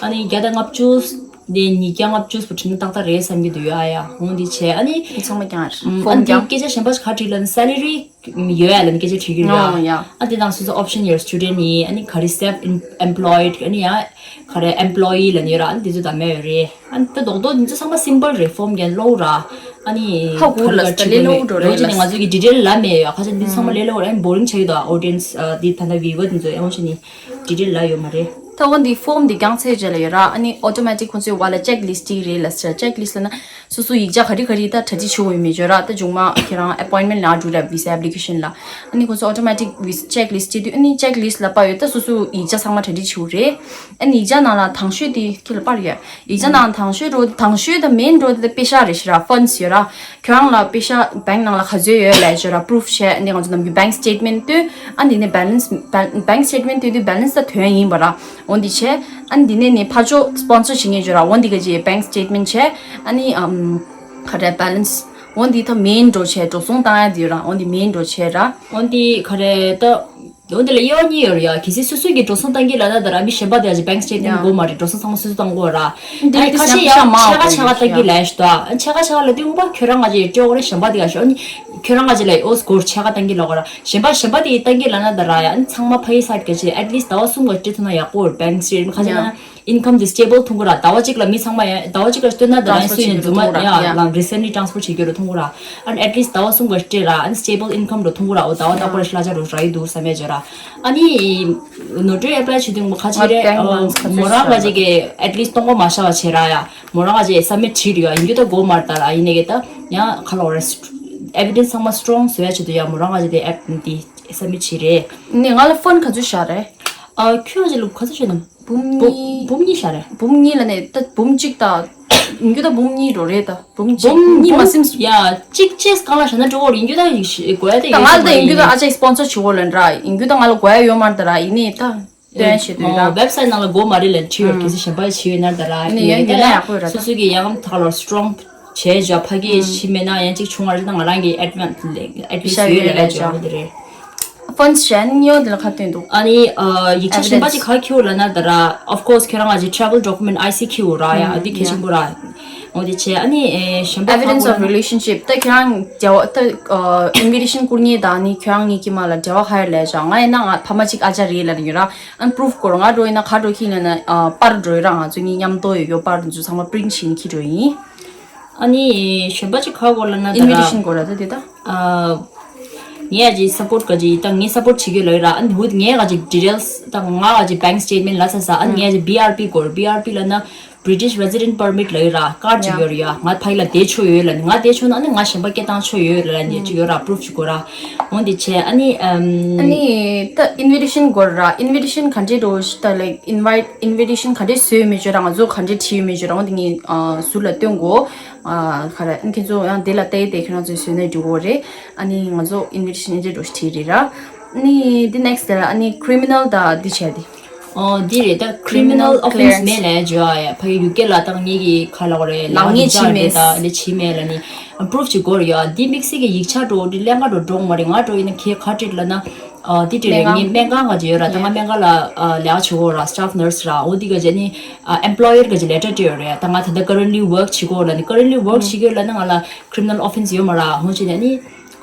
ཨ་ནི་བརྒྱ་དང་ལྔ་བཅུ་ནས་ཉིས་བརྒྱ་ལྔ་བཅུ་བྲིས་ན་ཏག་ཏག་རེད་བསམ་གྱི་འདུག་ཡ་ཡ། འོ་འདི་བྱས་ཨ་ནི། ཚང་མ་རྐྱང་རེད། ཨ་ནི་སྐད་ཆ་གཞན་པ་ཞིག་ག་བྲིས་ལབ་ན་སེ་ལ་རི་ཡོད་ཡ་ལབ་ནས་སྐད་ཆ་དྲིས་ཀྱི་རེད་ཡ། ཨ་དེ་དང་སོ་སོ་ཨོབ་ཤན་ཡོད་རེད། སི་ཊུ་ཌེན་ཊི་ཡིན། ཨ་ནི་ག་རེ་སེལཕ་ཨེམ་པོ་ལོའི་ཌི། ཨ་ནི་ཡ་ག་རེ་ཨེམ་པོ་ལོ་ཡི་ལབ་ནས་ཡོད་ར། ཨ་ནི་དེ་ཚོ་ད་མེད་ཡོད་རེད། ཨ་ནི་ད་རྡོག་རྡོག་འདི་ཚོ་ཚང་མ་སིམ་པལ་རེད། ཕོམ་རྒྱག་ཀློག་ར། ཨ་ནི་ཧ་གོ་ལ་ག་རེ་ད་ལས་སླ་པོ་འགྲོ་རེད་ལ། ང་ཚོ་གི་ཌི་ཊེལ་ལ་མེད་ཡོད། ཁ་ཤས་འདི་ཚང་མ་ལས་སླ་པོ་རེད། ཨ་ནི་བོ་རིང་ཆགས་ཀྱི་འདུག་ཨོ་ཌི་ཡེན་སི་འདི་ད་ལྟ་བིའུ་ཝར་འདི་ཚོ་ཡང་ཤེས་ནི་ཌི་ཊེལ་ལ་ཡོད་མ་རེད། ད་འོ་འདི་ཕོམ་འདི་རྒྱང་ཚད་རྗེས་ལ་ཡོད་ར། ཨ་ནི་ཨོ་ཊོ་མེ་ཊིག་ཁོང་ཚོའི་བ་ལ་ཅེག་ལིསི་ཊི་རེད་ལ་ཟེར། ཅེག་ལིསི་ཊི་ལབ་ན་སོ་སོ་ཡིག་ཆ་ག་རེ་ག་རེ་ད་གྲ་སྒྲིག་བྱེད་དགོས་ཡོད་མེད་བརྗོད་ར། ད་མཇུག་མ་ཁྱེད་རང་ཨེ་པོའིན་མེན་ཊི་ལེན་འགྲོ་ར་བི་ས་ཨེབ་ལི་ཀེ་ཤན་ལ། ཨ་ནི་ཁོང་ཚོ་ཨོ་ཊོ་མེ་ཊིག་བི་ཅེག་ལིསི་ཊི་བྱེད་དུས་ཨ་ནི་ཅེག་ལིསི་ཊི་ལ་པར་ཡོད། ད་སོ་སོ་ཡིག་ཆ་ཚང་མ་གྲ་སྒྲིག་བྱེད་དགོས་རེད། ཨ་ནི་ཡིག་ཆ་ནང་ལ་དང་ཤོས་དེ་ཁྱེད་ལ་པར་ཡོད། ཡིག་ཆ་ནང་དང་ཤོས་འགྲོ་དང་ཤོས་དང་མེན་འགྲོ་དེ་པེ་ཤ་རེད་ཤི་ར། ཕན་སི་ཡོད་ར། ཁྱོད་རང་ལ་པེ་ཤ་བེང་ནང་ལ་ག་ཚོད་ཡོད་ལབ་ཤི་ར། པུ་རུཕ་བྱས། ཨ་ནི་ང་ཚོ་ནམ་རྒྱུན་བེང་སི་ཊེཊ་མེན་ཊི་སྟོན། ཨ་འདི་ནས་བེ་ལན་སི་བེང་སི་ཊེཊ་མེན་ཊི་སྟོན་དུས་བེ་ལན་སི་ད་ཐོན་ཡིན་པ་ར། འོ་འདི་བྱས། ཨ་འདི་ནས་ནི་ཕར་ཕྱོགས་སི་པོན་སར་བྱེད་མཁན་ཡོད་ར། འོ་འདི་ག་ཅིག་བེང་སི་ཊེཊ་མེན་ཊི་བྱས། ཨ་ནི་ཨམ་ག་རེ་བེ་ལན་སི། འོ་འདི་ད་མེན་འགྲོ་བྱས་འགྲོ་སོང་བཏང་ཡ་འདི་ཡོད་ར། འོ་འདི་མེན་འགྲོ་བྱས་ར། འོ་འདི་ག་རེ་ད། འོ་འདི་ལ་དབྱེ་བ་གཉིས་ཡོད་རེད་ཡ། གལ་སྲིད་སོ་སོ་གིས་འགྲོ་སོང་བཏང་གི་ལབ་ན་ད་ར་མི་གཞན་པ་དེ་ཡ་ཅིག་བེང་སི་ཊེཊ་མེན་ཊི་ཡ། དགོས་མ་རེད། འགྲོ་སོང་ཚང་མ་སོ་སོ་བཏང་དགོས་ར། ཨ་ནི་ཁ་ཤས་ཡང་ཕྱེད་ཀ་ཕྱེད་ཀ་བཏང་གི་ལབ་ཤི་ད། ཨ་ཕྱེད་ཀ་ཕྱེད་ཀ་ལབ་དུས་སྔོན་པ་ཁྱོད་རང་ང་ཅིག་སྤྲོད་དགོས་རེད། གཞན་པ་དེ་ཡ་ཤོ། ཨ་ནི་ཁྱོད་རང་ང་ཅིག་ལ་ཨོ་སྒོར་ཕྱེད་ཀ་བཏང་གི་ལབ་དགོས་ར། གཞན་པ་གཞན་པ་དེ་ཡིས་བཏང་གི་ལབ་ན་ད་ར་ཡ། ཨ་ནི་ཚང་མ་ཕ་གི་སའིཌ་ག་ཅིག་ཨེཊ་ལིསི་ཊི་ཟླ་བ་གསུམ་ག་སྤྲད་ཐུབ་ན་ཡག་པོ་རེད། བེང་སི་ཊེཊ་མེན་ཊི། ཁ་ཤས་ན་ཨིན་ཁམ་དེ་སི་ཊེ་བལ་མཐོང་གི་ར། ཟླ་བ་གཅིག་ལ་མི་ཚང་མ་ཡ་ཟླ་བ་གཅིག་ལ་སྤྲད་ན་ད་ར་ཨིན་སུ་ཡིན་རྫུན་མ་ཡ་ལང་རི་སེན་ཊི་ལི་ཊི་རན་སི་ཕར་བྱེད་རྒྱུ་རུ་མཐོང་གི་ར། ཨ་ནི་ཨེཊ་ལིསི་ཊི་ཟླ་བ་གསུམ་ག་སྤྲད་ར། ཨ་ནི་སི་ཊེ་བལ་ཨིན་ཁམ་རུ་མཐོང་གི་ར། འོ་ཟླ་བ་རྟག་པར་གླ་ཆ་རུ་རག་གི་འདུག་བསམ་ཡ་བྱོས་ར། ཨ་ནི་ནོ་ཊ་རི་ཨེ་པ་ལའི་བྱེད་དུས་ཁ་ཅིག་རེད། མོ་རང་ང་ཅིག་གི་ཨེཊ་ལིསི་ཊི་སྟོང་པ་མ་བཞག་པ་བྱེད་ར་ཡ། མོ་རང་ང་ཅིག་སབ་མིཊ་བྱེད་རེད་ཡ། ཡིན་རྒྱུ་ད་དགོས་མ་རེད་ད་ར། ཡིན་ནའི་གི་ད་ཡང་ག་ལབ་དགོས་རེད། ཨེ་བི་ཌེན་སི་ཚང་མ་སི་ཊོང་བཟོ་ཡ་ཆེད་དུ་ཡ་མོ་རང་ང་ཅིག་དེ་ཨེབ་འདི་སབ་མིཊ་བྱེད་རེད། ནི་ང་ལ་ཕོན་ག་ཚོད་བཞག་རེད། ཨ་ཁྱོད་ང་ཅིག་ལ་ག་ཚོད་བཞག་ནམ། འབུམ་གཉིས། འབུམ་གཉིས་བཞག་རེད། འབུམ་གཉིས་ལ་ནས་ད་འབུམ་གཅིག་ད། ཡིན་རྒྱུ་ད་འབུམ་གཉིས་འགྲོ་རེད་ད། འབུམ་གཅིག་འབུམ་གཉིས་མ་ཟིན། ཡ་གཅིག་ཅེས་གང་ལ་བཞག་ན་འགྲོ་གི་རེད། ཡིན་རྒྱུ་ད་ཡིག་ཤི་དགོས་ཡ་ད། ད་ཡོད་ང་ལ་ད་ཡིན་རྒྱུ་ད་ཨ་ཅག་སི་པོན་སར་བྱེད་དགོས་ལབ་ར། ཡིན་རྒྱུ་ད་ང་ལ་དགོས་ཡ་ཡོད་མ་རེད་ད་ར། ཡིན་ནའི་ད་སྟོན་བྱེད་དུས་ར། ཝེབ་སའིཊ་ནང་ལ་དགོས་མ་རེད་ལབ་བྲིས་ཡོད། གལ་སྲིད་གཞན་པ་བྱེད་ཡོད་ན་ད་ར། ནི་ཡ་ཡིན་ན་ཡག་པོ་ར་ད། སོ་སོ་གི་ཡང་ཐག་ལ་སི་ཊོང་བྱས་བྱ་ཕ་གི་ཤི་མེད་ན་ཡང་གཅིག་བྱུང་བ་རེད་ད། ང་རང་གི་ཨེཌ་ཝན་སི་ཨེཊ་ལིསི་ཊི་ཡོད་ལབ་ཡ་བྱ་བ་དེ་རེད། ཕོན་སི་བྱས་ནི་ཡོད་དེ་ལ་ཁ་བཏོན་འདུག་ཨ་ནི་ཡིག་ཆ་གཞན་པ་ཅིག་ག་ཁྱེར་ལབ་ན་ད་ར། of course ཁྱོད་རང་ང་ཅིག་ཊེ་རེ་ཝལ་ཌོ་ཀུ་མེན་ཊི་ཨའི་སི་ཁྱེར་ར་ཡ། ཨ་དེ་གལ་ཆེན་པོ་ར། འོ་དེ་བྱས་ཨ་ནི་གཞན་པ་ག་ཨེ་བི་ཌེན་སི་ཨོཕ་རི་ལེ་ཤན་ཤིབ། ད་ཁྱོད་རང་འབྲེལ་བ་ད་ཨིན་ཝི་ཊེ་ཤན་བསྐུར་མཁན་དང་ནི་ཁྱོད་རང་གཉིས་ཀྱི་མ་ལ་འབྲེལ་བ་ག་རེ་ལས་བྱ། ང་ཡིན་ན་ང་ཕ་མ་གཅིག་ཨ་ཅག་རེད་ལབ་ནི་ཡོད་ར། ཨ་ནི་པུ་རུཕ་དགོས་ར། ང་འགྲོ་ཡིན་ན་ག་འགྲོ་ཁྱེར་ལབ་ན་པར་འགྲོ་ཡོད་ར། ང་ཚོ་གཉིས་མཉམ་དུ་ཡོད་ཡོད་པར་འདི་ཚོ་ཚང་མ་པི་རིན་ཊི་བྱས་ནི་ཁྱེར་འགྲོ་ཡིན། ཨ་ནི་གཞན་པ་ཅིག་ག་དགོས་ལབ་ན་ད་ཨིན་ཝི་ཊེ་ཤན་དགོས་ར་ད་དེ་ད། ཨ་ངས་ཡ་ཅིག་སབ་པོར་ཊི་ག་ཅིག་ད་ངས་སབ་པོར་ཊི་བྱེད་ཀྱི་ལབ་ཡོད་ར། ཨ་ནི་ཧུད་ངས་ག་ཅིག་ཌི་ཊེལ་སི་ད་ང་ག་ཅིག་བེང་སི་ཊེཊ་མེན་ཊི་ལབ་ཚར་ས། ཨ་ནི་ངས་ཡ་ཅིག་བི་ཨར་པི་དགོས་ར། བི་ཨར་པི་ལབ་ན་བྷི་རི་ཊིཤ་རེ་སི་ཌེན་ཊི་པར་མིཊ་ལབ་ཡོད་ར། ཀར་ཌི་ཅིག་ཡོད་ར་ཡ། ང་ཕ་གི་ལ་བསྡད་ཆོག་ཡོད་ལབ་ནི། ང་བསྡད་ཆོག་ན་ཨ་ནི་ང་གཞན་པ་སྐད་བཏང་ཆོག་ཡོད་ལབ་ནི་ཅིག་ཡོད་ར། པུ་རུཕ་ཅིག་དགོས་ར། འོ་འདི་བྱས་ཨ་ནི་ཨམ། ཨ་ནི་ད་ཨིན་ཝི་ཊེ་ཤན་དགོས་ར། ཨིན་ཝི་ཊེ་ཤན་ག་འདྲས་འགྲོ་ད་ལའིཀ་ཨིན་ཝའིཊ་ཨིན་ཝི་ཊེ་ཤན་ག་འདྲས་བཟོས་མེད་ཅོ་ར། ང་ཚོ་ག་འདྲས་བྲིས་མེད་ཅོ་ར། འོ་འདི་ངས་ཨ་ཟུར་ལ་སྟོན་གོ་ཨ་ག་རེ་ཨ་ནི་ཁྱེད་ཚོ་ཡང་དེ་ལ་བལྟས་ཏེ་ཁྱེད་རང་ཚོས་བཟོས་ན་འགྲིག་གོ་རེད། ཨ་ནི་ང་ཚོ་ཨིན་ཝི་ཊེ་ཤན་ཨེ་འདྲས་འགྲོ་བྲིས་རེད་ར། ཨ་ནི་འདི་ནེག་སི་ཊི་དེ་ལ་ཨ་ནི་ཁི་རི་མི་ནལ་ད་འདི་བྱས་ཏེ། ཨོ་འདི་རེད་ད། ཁི་རི་མི་ནལ་ཨོ་ཕེན་སི་མེད་ལབ་ཡ་ཅོ་ཨ་ཡ། ཕ་གི་ཡུ་ཀེ་ལ་བཏང་ངེད་ཀྱི་ཁ་ལ་གོ་རེད། ལག་ངེས་བྱས་མེད་ད་ལས་བྱས་མེད་ལ་ནི་པུ་རུཕ་ཅིག་དགོས་རེད་ཡ། འདི་དམིགས་བསལ་གྱི་ཡིག་ཆ་འགྲོ་འདི་ཀླན་ཀ་འགྲོ་འགྲོ་མ་རེད། ང་འགྲོ་ཡིན་ན་ཁྱེད་ག་བྲིས་ལབ་ན། ཨ་འདི་འདྲ་རེད། སྨན་ཁང་ངའི་སྨན་ཁང་ག་ཅིག་ཡོད་ར། ད་ང་སྨན་ཁང་ལ་ཨ་ལས་ཀ་བྱེད་གོ་ར། སི་ཊཕ་ནར་སི་ར། འོ་འདི་ག་ཅིག་ནི་ཨ་ཨེམ་པོ་ལོ་ཡར་ག་ཅིག་ལེ་ཊར་སྤྲད་ཡོད་རེད། ད་ང་ད་ལྟ་ཀ་རེན་ལི་ཝརཀ་བྱེད་གོ་ལ་ནི། ཀ་རེན་ལི་ཝརཀ་བྱེད་གོ་ལ་ནི་ང་ལ་ཁི་རི་མི་ནལ་ཨོ་ཕེན་སི་ཡོད་མ་ར། འོ་བྱས་ནས་ནི་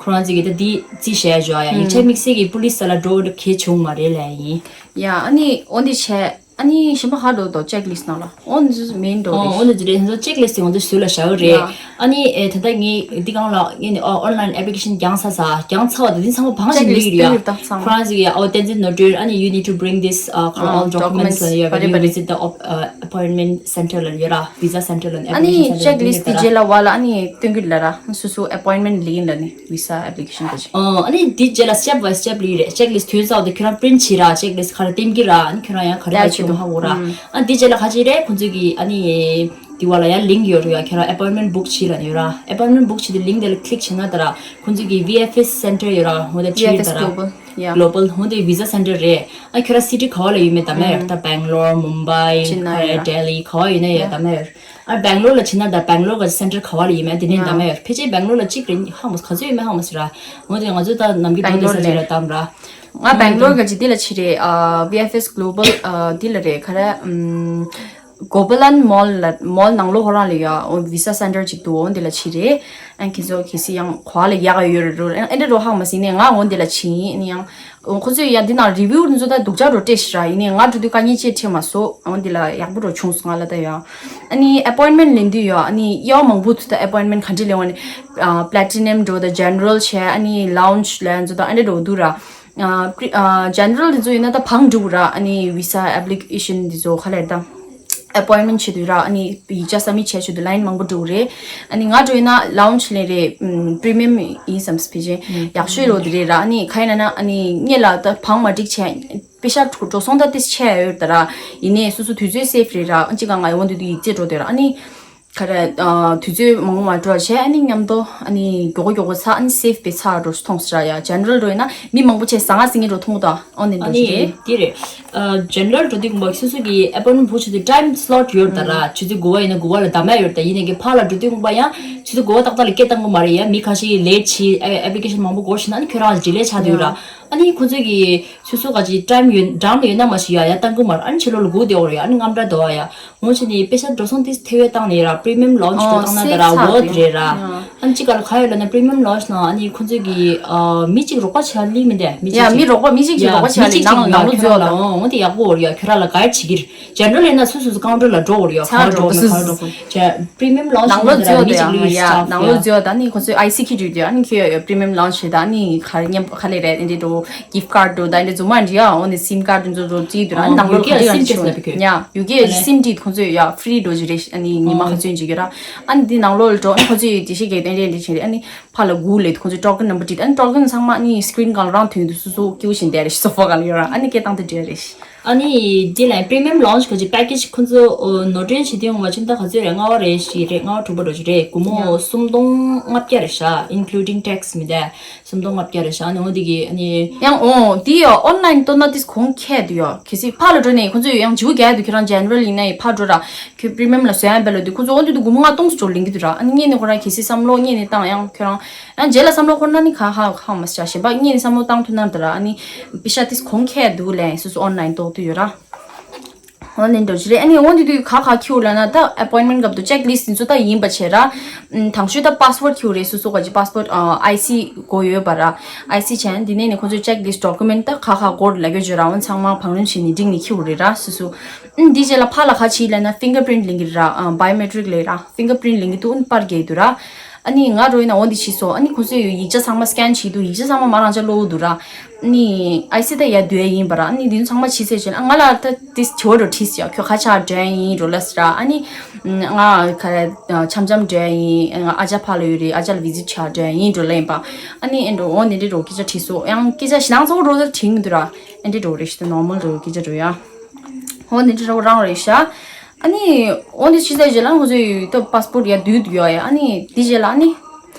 ཁོ་རང་ཚོ་གིས་ད་འདི་རྩིས་བྱས་ཡོད་ཡ། ཡིག་ཆ་དམིགས་བསལ་གྱི་པུ་ལིས་ལ་འགྲོ་གལ་བྱུང་མ་རེད་ལབ་ཡིན། ཡ་ཨ་ནི་འོ་འདི་བྱས། ཨ་ནི་གཞན་པ་ག་འགྲོ་དོ་ཅེག་ལིས་ནང་ལ། འོ་འདི་ཚོ་མིན་འགྲོ་ཨོ་རེད། འོ་འདི་ཚོ་རེད། འདི་ཚོ་ཅེག་ལིས་འོ་འདི་ཟུར་ལ་བཞག་ཡོད་རེད། ཡ། ཨ་ནི་ཨེ་ད་ལྟ་ངས་འདི་སྒང་ལ་ངས་ནི་ཨོ་ཨོན་ལའིན་ཨེབ་ལི་ཀེ་ཤན་བརྒྱངས་ཚར་ས། བརྒྱངས་ཚར་བ་དེ་འདི་ཚང་མ་བང་ཞིག་ལི་ཡོད་རེད་ཡ། ཁོ་རང་ཚོ་གིས་ཨོ་བསྟན་འཛིན་ནོར་སྒྲོན། ཨ་ནི་you need to bring this uh, all documents when you are when you visit the op- uh, appointment center ལ་ཡོད་ར། བི་ཟ་སེན་ཊར་ལ། ཨ་ནི་ཅེག་ལིས་དེ་རྗེས་ལ་བ་ལ་ཨ་ནི་སྟོན་གི་ལ་ར། སོ་སོ་ཨེ་པོ་ཡིན་མེན་ཊི་ལེན་ལ་ནི་བི་ཟ་ཨེབ་ལི་ཀེ་ཤན་ག་ཅིག་ཨ་ནི་འདི་རྗེས་ལ་སི་ཊེབ་བའི་སི་ཊེབ་ལི་རེད། ཅེག་ལིས་དོན་ཚོགས་དེ་ཁྱོད་རང་པི་རིན་ཊི་བྱེད་ར། ཅེག་ལིས་ག་རེ་བསྟན་གི་ར། ཨ་ནི་ཁྱོད་རང་ཡང་ག་རེ་ག་ཅིག་ཧ་གོ་ར། ཨ་འདི་རྗེས་ལ་ག་ཅིག་རེད། ཁོང་ཚོ་གིས་ཨ་ནི། ཡུ་བ་ལ་ཡང་ལིང་ཡོད་རེད་ཡ། ཁྱེད་རང་appointment book བྱེད་ལ་ཡོད་ར། appointment book བྱེད་དུས་ལིང་དེ་ལ་click བྱེད་ན་ད་ར་ཁོང་ཚོ་གི་V F S center ཡོད་ར། འོ་དེ་བྲིས་ད་ར། Global, yeah. Global འོ་དེ་visa center རེད། ཨ་ཁྱོད་རང་city ག་བ་ལ་ཡོད་མེད་ད་མེད་ཡོད་ད། Bangalore, Mumbai, Chennai, Delhi ག་བ་ཡོད་ན་ཡོད་ད་མེད་ཡོད། ཨ་Bangalore ལ་ཕྱིན་ན་ད་Bangalore གི་center ག་བ་ལ་ཡོད་མེད་དེ་ནས་ད་མེད་ཡོད། ཕལ་ཆེར་Bangalore ལ་གཅིག་རེད། ཧ་མོ་ག་ཚོད་ཡོད་མེད་ཧ་མོ་ཟེར་ར། འོ་དེ་ང་ཚོ་ད་ནམ་རྒྱུན་རྡོ་དེ་ས་ཅིག་ལ་བཏང་ར། ང་Bangalore གི་ཅི་དེ་ལ་ཕྱིན་རེད། ཨ་V F S Global ཨ་དེ་ལ་རེད། ག་རེ་ཨམ། Gopalan Mall ལ་mall ནང་ལོགས་ཁོ་རང་ལ་ཡ་འོ་visa center ཅིག་འདུག་འོ་འདི་ལ་ཕྱིན་རེད། ཨ་ཁྱེད་ཚོ་གལ་སྲིད་ཡང་གོ་བ་ལ་ཡག་ཡོད་རེད་རོ། ཨ་འདྲ་རོ་ཧ་མ་ཟིན་ནས་ང་འོ་འདི་ལ་ཕྱིན་ཡིན་ཡང་། ཁོ་ཚོས་ཡང་འདི་ནང་review འདི་ཚོ་ད་སྡུག་ཅག་རོ་སྤྲད་ཤི་ར། ཡིན་ནའི་ང་འགྲོ་དུས་དཀའ་ངལ་ཅིག་འཕྲད་མ་སོང་། འོ་འདི་ལ་ཡག་པོ་རོ་བྱུང་སོང་ང་ལ་ད་ཡ། ཨ་ནི་appointment ལེན་དུས་ཡ་ཨ་ནི་ཡ་མང་པོ་ཐུག་ད། appointment ག་འདྲ་ལེན་བ་ནི་platinum འགྲོ་ད་general བྱས། ཨ་ནི་lounge ལ་འཛུལ་ད་ཨ་འདྲ་འགྲོ་འདུག་ར། ཨ་པྲི་ཨ་general དེ་ཚོ་ཡིན་ན་ད་བང་འགྲིག་ར། ཨ་ནི་visa application དེ་ཚོ་ག་ལེར་ད་appointment བྱེད་དུས་ར། ཨ་ནི་ཡིག་ཆ་submit བྱས་བྱེད་དུས་line མང་པོ་འགྲོ་རེད། ཨ་ནི་ང་འགྲོ་ཡིན་ན་lounge ལེན་རེད། ཨམ་premium ཡིན་བསམ་ཕལ་ཆེར་ཡག་ཤོས་ལོ་དེ་རེད་ར། ཨ་ནི་ག་ཡིན་ན་ན་ཨ་ནི་སྔོན་ལ་ད་བང་མ་འགྲིག་བྱས་པེ་ཤ་འགྲོ་སོང་ད་ཏིས་ཆད་ཡོད་ད་ར། ཡིན་ནའི་སོ་སོ་དུས་ཚོད་safe རེད་ར། ཨ་ཅི་ག་ང་ཡོང་དུས་དུས་ཡིག་ཚད་འགྲོ་དེ་ར། ཨ་ནི། ག་རེ། ཨ་དུས་ཚོད་མང་པོ་མ་འགྲོ་བྱས་ཨ་ནི་མཉམ་དུ་ཨ་ནི་མགྱོགས་པོ་མགྱོགས་པོ་ཚར། ཨ་ནི་safe པའི་ཚར་འགྲོ་མཐོང་ས་ར་ཡ། general འགྲོ་ཡིན་ན་མི་མང་པོ་བྱས་ཟ་ང་ཟིང་ངེ་འགྲོ་མཐོང་ད། ཨོ་ནི་འགྲོ་ཨ་ནི་ཞིག་རེད། དེ་རེད། ཨ་general འགྲོ་དུས་ངོ་མ་སོ་སོ་གི་appointment book བྱེད་དུས་time slot ཡོད་ད་ར། ཆུ་ཚོད་དགུ་པ་ཡིན་ན་དགུ་པ་ལ་ད་མ་ཡོད་ད། ཡིན་ནའི་གི་ཕར་ལ་འགྲོ་དུས་ངོ་མ་ཡང་ཆུ་ཚོད་དགུ་པ་ཏག་ཏག་ལ་སྐད་བཏང་གི་མ་རེད་ཡ། མི་ཁ་ཤས་ཀྱིས་late བྱས་application མང་པོ་འགོར་ཕྱིན་ན་ཨ་ནི་ཁྱོད་རང་delay ཆགས་དུས་ར། ཨ་ནི་ཁོ་ཚོས་གི་སོ་སོ་ག་ཅིག་time ཡོད་འགྲམ་ལ་ཡོད་ན་མ་ཤི་ཡ་ཡ་བཏང་གི་མ་རེད། ཨ་ནི་ཕྱི་ལོགས་ལ་སྒུག་བསྡད་འོ་རེད་ཡ། ཨ་ནི་དངངས་སྐྲག་འདུག་ཨ་ཡ། འོ་བྱས་ནས་པེ་ཤ་འགྲོ་སོང་ཏིས་ཐེ་བའི་བཏང་ནས་ར་premium lounge འགྲོ་ཨོ་བཏང་ན་ད་ར་safe འོ་ཚ་དེ་རེད་ར། ཡ། ཨ་ནི་ཅི་ག་ལ་ག་ཡོད་ལ་ན་premium lounge ནང་ཨ་ནི་ཁོང་ཚོས་ཀྱི་ཨ་མི་གཅིག་རོགས་པ་བྱེད་ལི་མི་འདས། མི་གཅིག་ཡ་གཅིག་མི་རོགས་པ་མི་གཅིག་གིས་ཡ་རོགས་པ་མི་བྱེད་ལི་གཅིག་ནང་གཅིག་ནང་ལོགས་ཡ་ཁྱོད་རང་ལ་འཛུལ་ལ་འོང་འོ་དེ་ཡག་པོ་འོ་རེད་ཡ། ཁྱོད་རང་ལ་guide བྱེད་ཀྱི་རེད། general ཡིན་ན་སུ་སུ་སུ་counter ལ་འགྲོ་འོ་རེད་ཡ། ཚ་ཁ་འགྲོ་འགྲོ་མི་ཁ་འགྲོ་ཁོ་ཆ་premium lounge ནང་ལོགས་ནང་ད་ར་འཛུལ་མི་དེ་གཅིག་ཡ་ལི་ཡ་staff ནང་ལོགས་ཡ། འཛུལ་ད་ནི་ཁོང་ཚོས་ཨའི་སི་ཁྱེར་དུས་དེ་ཨ་ནི་ཁྱེར་ཡ་premium lounge བྱེད་ད་ནི་ག་རེ་མཉམ་ག་ལེ་རེད་འདི་འགྲོ། gift card འགྲོ་ད་འདི་རྫུན་མ་འདི་ཡ། འོ་ནི་sim card འདི་ཚོ་འགྲོ་རྩིས་འདུག་ཨ་ནི་ནང་ལོགས་ག་འདྲ་ཡང་ཞིག་ཡོད་ན་ཕ་གི་ཡ། ཡུ་གེ་ཡ་sim འདི་ཁོང་ཚོས་ཡ་free འགྲོ་ཅིག་རེད། ཨ་ནི་ཉི་མ་ཁ་ཚོན་ཅིག་ཡོད་ར། ཨ་ནི་འདི་ནང་ལོགས་ལ་འགྲོ་ཨ་ནི་ཁོང་ཚོས་ཡ་དེ་ཤེས་གི་ཏན་ཏན་འདི་བྱེད་རེད། ཨ་ནི་ཕ་ལ་སྒུག་ལས་ཁོང་ཚོས་token number བྲིས། ཨ་ནི་token ཚང་མ་ཨ་ནི་screen སྒང་ལ་རང་ཐོན་དུས་སོ་སོ་སྐྱིད་པོ་ཞིག་བསྡད་རེད། sofa སྒང་ལ་ཡོད་ར། ཨ་ནི་སྐད་བཏང་དུས་འདྲ་རེད། ཨ་ནི་འདི་ལ་premium lounge ག་ཅིག་package ཁོང་ཚོ་ནོར་འཁྲུལ་བྱེད་དུས་ཡོང་བ་ཕྱིན་ད་ག་ཚོད་རེད། ལྔ་བ་རེད་ཞིག་རེད། ལྔ་བ་དྲུག་པ་འགྲོ་ཞིག་རེད། སྒོར་མོ་ཡ་སུམ་སྟོང་ལྔ་བརྒྱ་རེད་ཤག including tax མི་འདས། སུམ་སྟོང་ལྔ་བརྒྱ་རེད་ཤག་ཨ་ནི་འོ་འདི་གི་ཨ་ནི། ཡང་འོ་འདི་ཡང་online སྟོན་ན་ཏིས་གོང་ཁེ་འདུག་ཡ། གལ་སྲིད་ཕར་ལ་འགྲོ་ནས་ཁོང་ཚོས་ཡང་ཇིའུ་རྒྱག་འདུག་ཁྱོད་རང་general ཡིན་ན་ཡི་ཕར་འགྲོ་ར་ཁྱོད་premium ལ་བཟོ་ཡ་འབད་ལ་འདུག་ཁོང་ཚོ་འོ་འདི་འདུག་སྒོར་མོ་ལྔ་སྟོང་སུ་འགྲོ་ལིང་གི་འདུག་ར། ཨ་ནི་ངས་ནི་ཁོ་རང་གལ་སྲིད་བསམ་བློ་ངས་ནི་བཏང་ཡང་ཁྱོད་རང་ཡང་རྗེས་ལ་བསམ་བློ་འཁོར་ན་ནི་ག་ཧ་ཧ་མ་ཤ་ཞེན་པ་ངས་ནི་བསམ་བློ་བཏང་ཐུབ་ན་འདུག་ར། ཨ་ནི་པེ་ཤ་ཏིས་གོང་ཁེ་འདུག་ལན་སོ་སོ་online གཏོགས་དུ་ཡོད་ར། འོ་ནི་འགྲོ་ཞིག་རེད། ཨ་ནི་འོ་འདི་དུས་ག་ག་ཁྱེར་ལ་ན་ད་appointment སྐབས་དུ་checklist འདི་ཚོ་ད་ཡིན་པ་བྱས་ར། ཨམ་དང་ཤོས་ད་passport ཁྱེར་རེད། སོ་སོ་ག་ཅི་passport ཨ་ཨའི་སི་དགོས་ཡོད་པ་ར། ཨའི་སི་བྱས་འདི་ནས་ནི་ཁོ་ཚོའི་checklist document ད་ག་ག་དགོས་ལ་གོ་བརྗོད་ར། འོ་ཚང་མ་བང་རིམ་བྱས་ནི་འགྲིག་ནི་ཁྱེར་རེད་ར་སོ་སོ། ཨམ་འདི་རྗེས་ལ་ཕ་ལ་ག་ཅི་ལ་ན་fingerprint ལེན་གི་ར། ཨ་biometric ལས་ར། fingerprint ལེན་གི་འདུག་ཨ་ནི་པར་རྒྱག་གི་འདུག་ར། ཨ་ནི་ང་རོ་ཡིན་ན་འོ་འདི་ཕྱིས་སོ། ཨ་ནི་ཁོ་ཚོས་ཡིག་ཆ་ཚང་མ་scan བྱེད་དུས་ཡིག་ཆ་ཚང་མ་མ་རང་ཅག་ལོག་འདུག་ར། ཨ་ནི་ཨའི་སི་ད་ཡ་བསྡུས་ཡིན་པ་ར། ཨ་ནི་འདི་ཚོ་ཚང་མ་ཕྱིས་ཚེ་བྱས་ན་ང་ལ་ད་ཏིས་བྱོ་འགྲོ་བྲིས་ཡ། ཁྱོད་ཁ་ཆག་འདྲ་ཡིན་འགྲོ་ལ་སི་ར། ཨ་ནི་ང་ཁ་འཆམ་འཆམ་འདྲ་ཡིན། ང་ཨ་ཅག་ཕ་ལ་ཡོད་རེད། ཨ་ཅག་ལ་visit བྱ་འདྲ་ཡིན་འགྲོ་ལ་ཡིན་པ། ཨ་ནི་ཨེ་འགྲོ་འོ་ནི་འདྲ་འགྲོ་སྐད་ཆ་དྲིས་སོ། ཡང་སྐད་ཆ་ཞེ་སྡང་ཚ་པོ་འགྲོ་ད་དྲིས་མི་འདུག་ར། ཨེ་འདྲ་འགྲོ་རེད་ཤི་ད་normal འགྲོ་སྐད་ཆ་འགྲོ་ཡ། འོ་ནི་འདྲ་རང་རེད་ཤ། ཨ་ནི་འོ་འདི་ཕྱི་ཟེར་རྗེས་ལ་ཁོ་ཚོས་ད་passport ཡ་བསྡུས་འདུག་ཡ། ཨ་ནི་འདི་རྗེས་ལ་ཨ་ནི།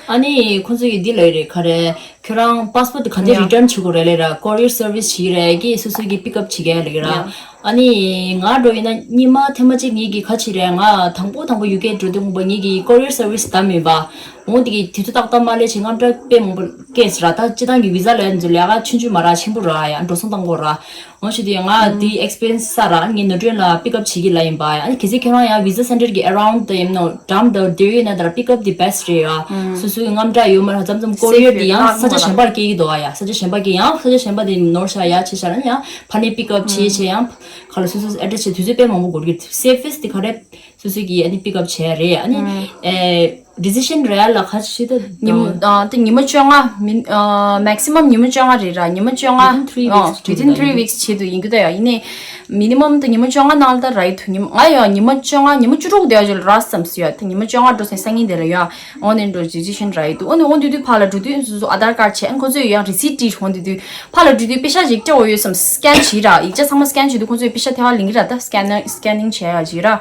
ཨ་ནི་ཁོ་ཚོ་ཡི་འདི་ལ་རེད་ག་རེ། ཁྱོད་རང་passport དེ་ག་འདྲ་ཡ་return བྱེད་དགོས་རེད་ལས་ར། courier service བྱེད་རེད་ཀྱི་སོ་སོ་གི་pick up བྱེད་ག་ལས་ར། ཨ་ནི་ང་འགྲོ་ཡིན་ན་ཉི་མ་ཐེངས་མ་གཅིག་ངེད་ཀྱི་ཁ་ཕྱིར་རེད། ང་དང་པོ་དང་པོ་ཡུ་ཀེ་འགྲོ་དུས་ངུ་པ་ངེད་ཀྱི་courier service ད་མེད་པ། འོང་དེ་གི་དུས་ཚོད་ཏག་ཏག་མ་ལས་ཆེ་ངམ་ཏྲ་དཔེ་མང་པོ་སྐད་ཟེར་ར། ད་སྤྱི་བཏང་གི་visa ལས་འཛུལ་ལས་ཀ་ཆུང་ཆུང་མ་ར་ཆེན་པོ་ར་ཡ་འགྲོ་སོང་བཏང་དགོས་ར། འོ་ཞུ་དུས་ང་འདི་experience ས་ར་ངའི་ནོར་འཁྲུལ་ལ་pick up བྱེད་ཀྱི་ལ་ཡིན་པ། ཨ་ནི་གལ་སྲིད་ཁྱེད་རང་ཡང་visa center གི་around དུ་ཡིན་ནོ་འགྲམ་དུ་འདིར་ཡོད་ན་ད་ར་pick up the best རེད་ཡ། སོ་སོའི་རྔམ་སྐྲག་ཡོད་མ་ར་མཚམས་མཚམས་courier དེ་ཡང་ས་ཆ་གཞན་པར་སྐྱེལ་གྱི་འདུག་ཨ་ཡ། ས་ཆ་གཞན་པ་གི་ཡང་ས་ཆ་གཞན་པ་དེ་ནོར་ཤ་ཡ་ཆེ་ཤ་ལ་ཡང་ཕ་ནས་pick up བྱེད་བྱེད་ཡང་ག་ལ་སོ་སོ་address བྱེད་དུས་ཚོད་དཔེ་མང་པོ་འགོར་གི། safest དེ་ག་རེ་སོ་སོ་གི་ཨ་ནི་pick up བྱས་རེད། ཨ་ནི་ཨེ། decision རེད་ལ་ཁ་ཆེ་ད་ཉིན་ཨ་དེ་ཉི་མ་བཅོ་ལྔ་མིན་ཨ་maximum ཉི་མ་བཅོ་ལྔ་རེད་ར། ཉི་མ་བཅོ་ལྔ within three weeks ཨ་within three weeks བྱེད་དུ་ཡིན་གི་ད་ཡ། ཡིན་ནའི་minimum དེ་ཉི་མ་བཅོ་ལྔ་ནང་ལ་ད་ར་ཡི་ཐུ་ཉི་མ་ང་ཡ་ཉི་མ་བཅོ་ལྔ་ཉི་མ་བཅུ་དྲུག་དེ་ཡ་ཅོ་ལ་ར་བསམ་སི་ཡ། དེ་ཉི་མ་བཅོ་ལྔ་འགྲོ་སའི་སང་ཉིན་དེ་ལ་ཡ་འོ་ནས་འགྲོ་decision ར་ཡི་དུ། འོ་ནས་འོ་དུས་དུས་ཕ་ལ་འགྲོ་དུས་སོ་སོ་Aadhaar card བྱས། ཨ་ཁོ་ཚོས་ཡང་receipt བྲིས། འོ་དུས་དུས་ཕ་ལ་འགྲོ་དུས་པེ་ཤ་ཞིག་སྤྲད་འོ་ཡོད་བསམ་scan བྱེད་ར། ཡིག་ཆ་ཚང་མ་scan བྱེད་དུས་ཁོ་ཚོས་པེ་ཤ་ཐེ་བ་ལིང་གི་ར། ད་scanner scanning བྱས་ཡ་ཅིག་ར།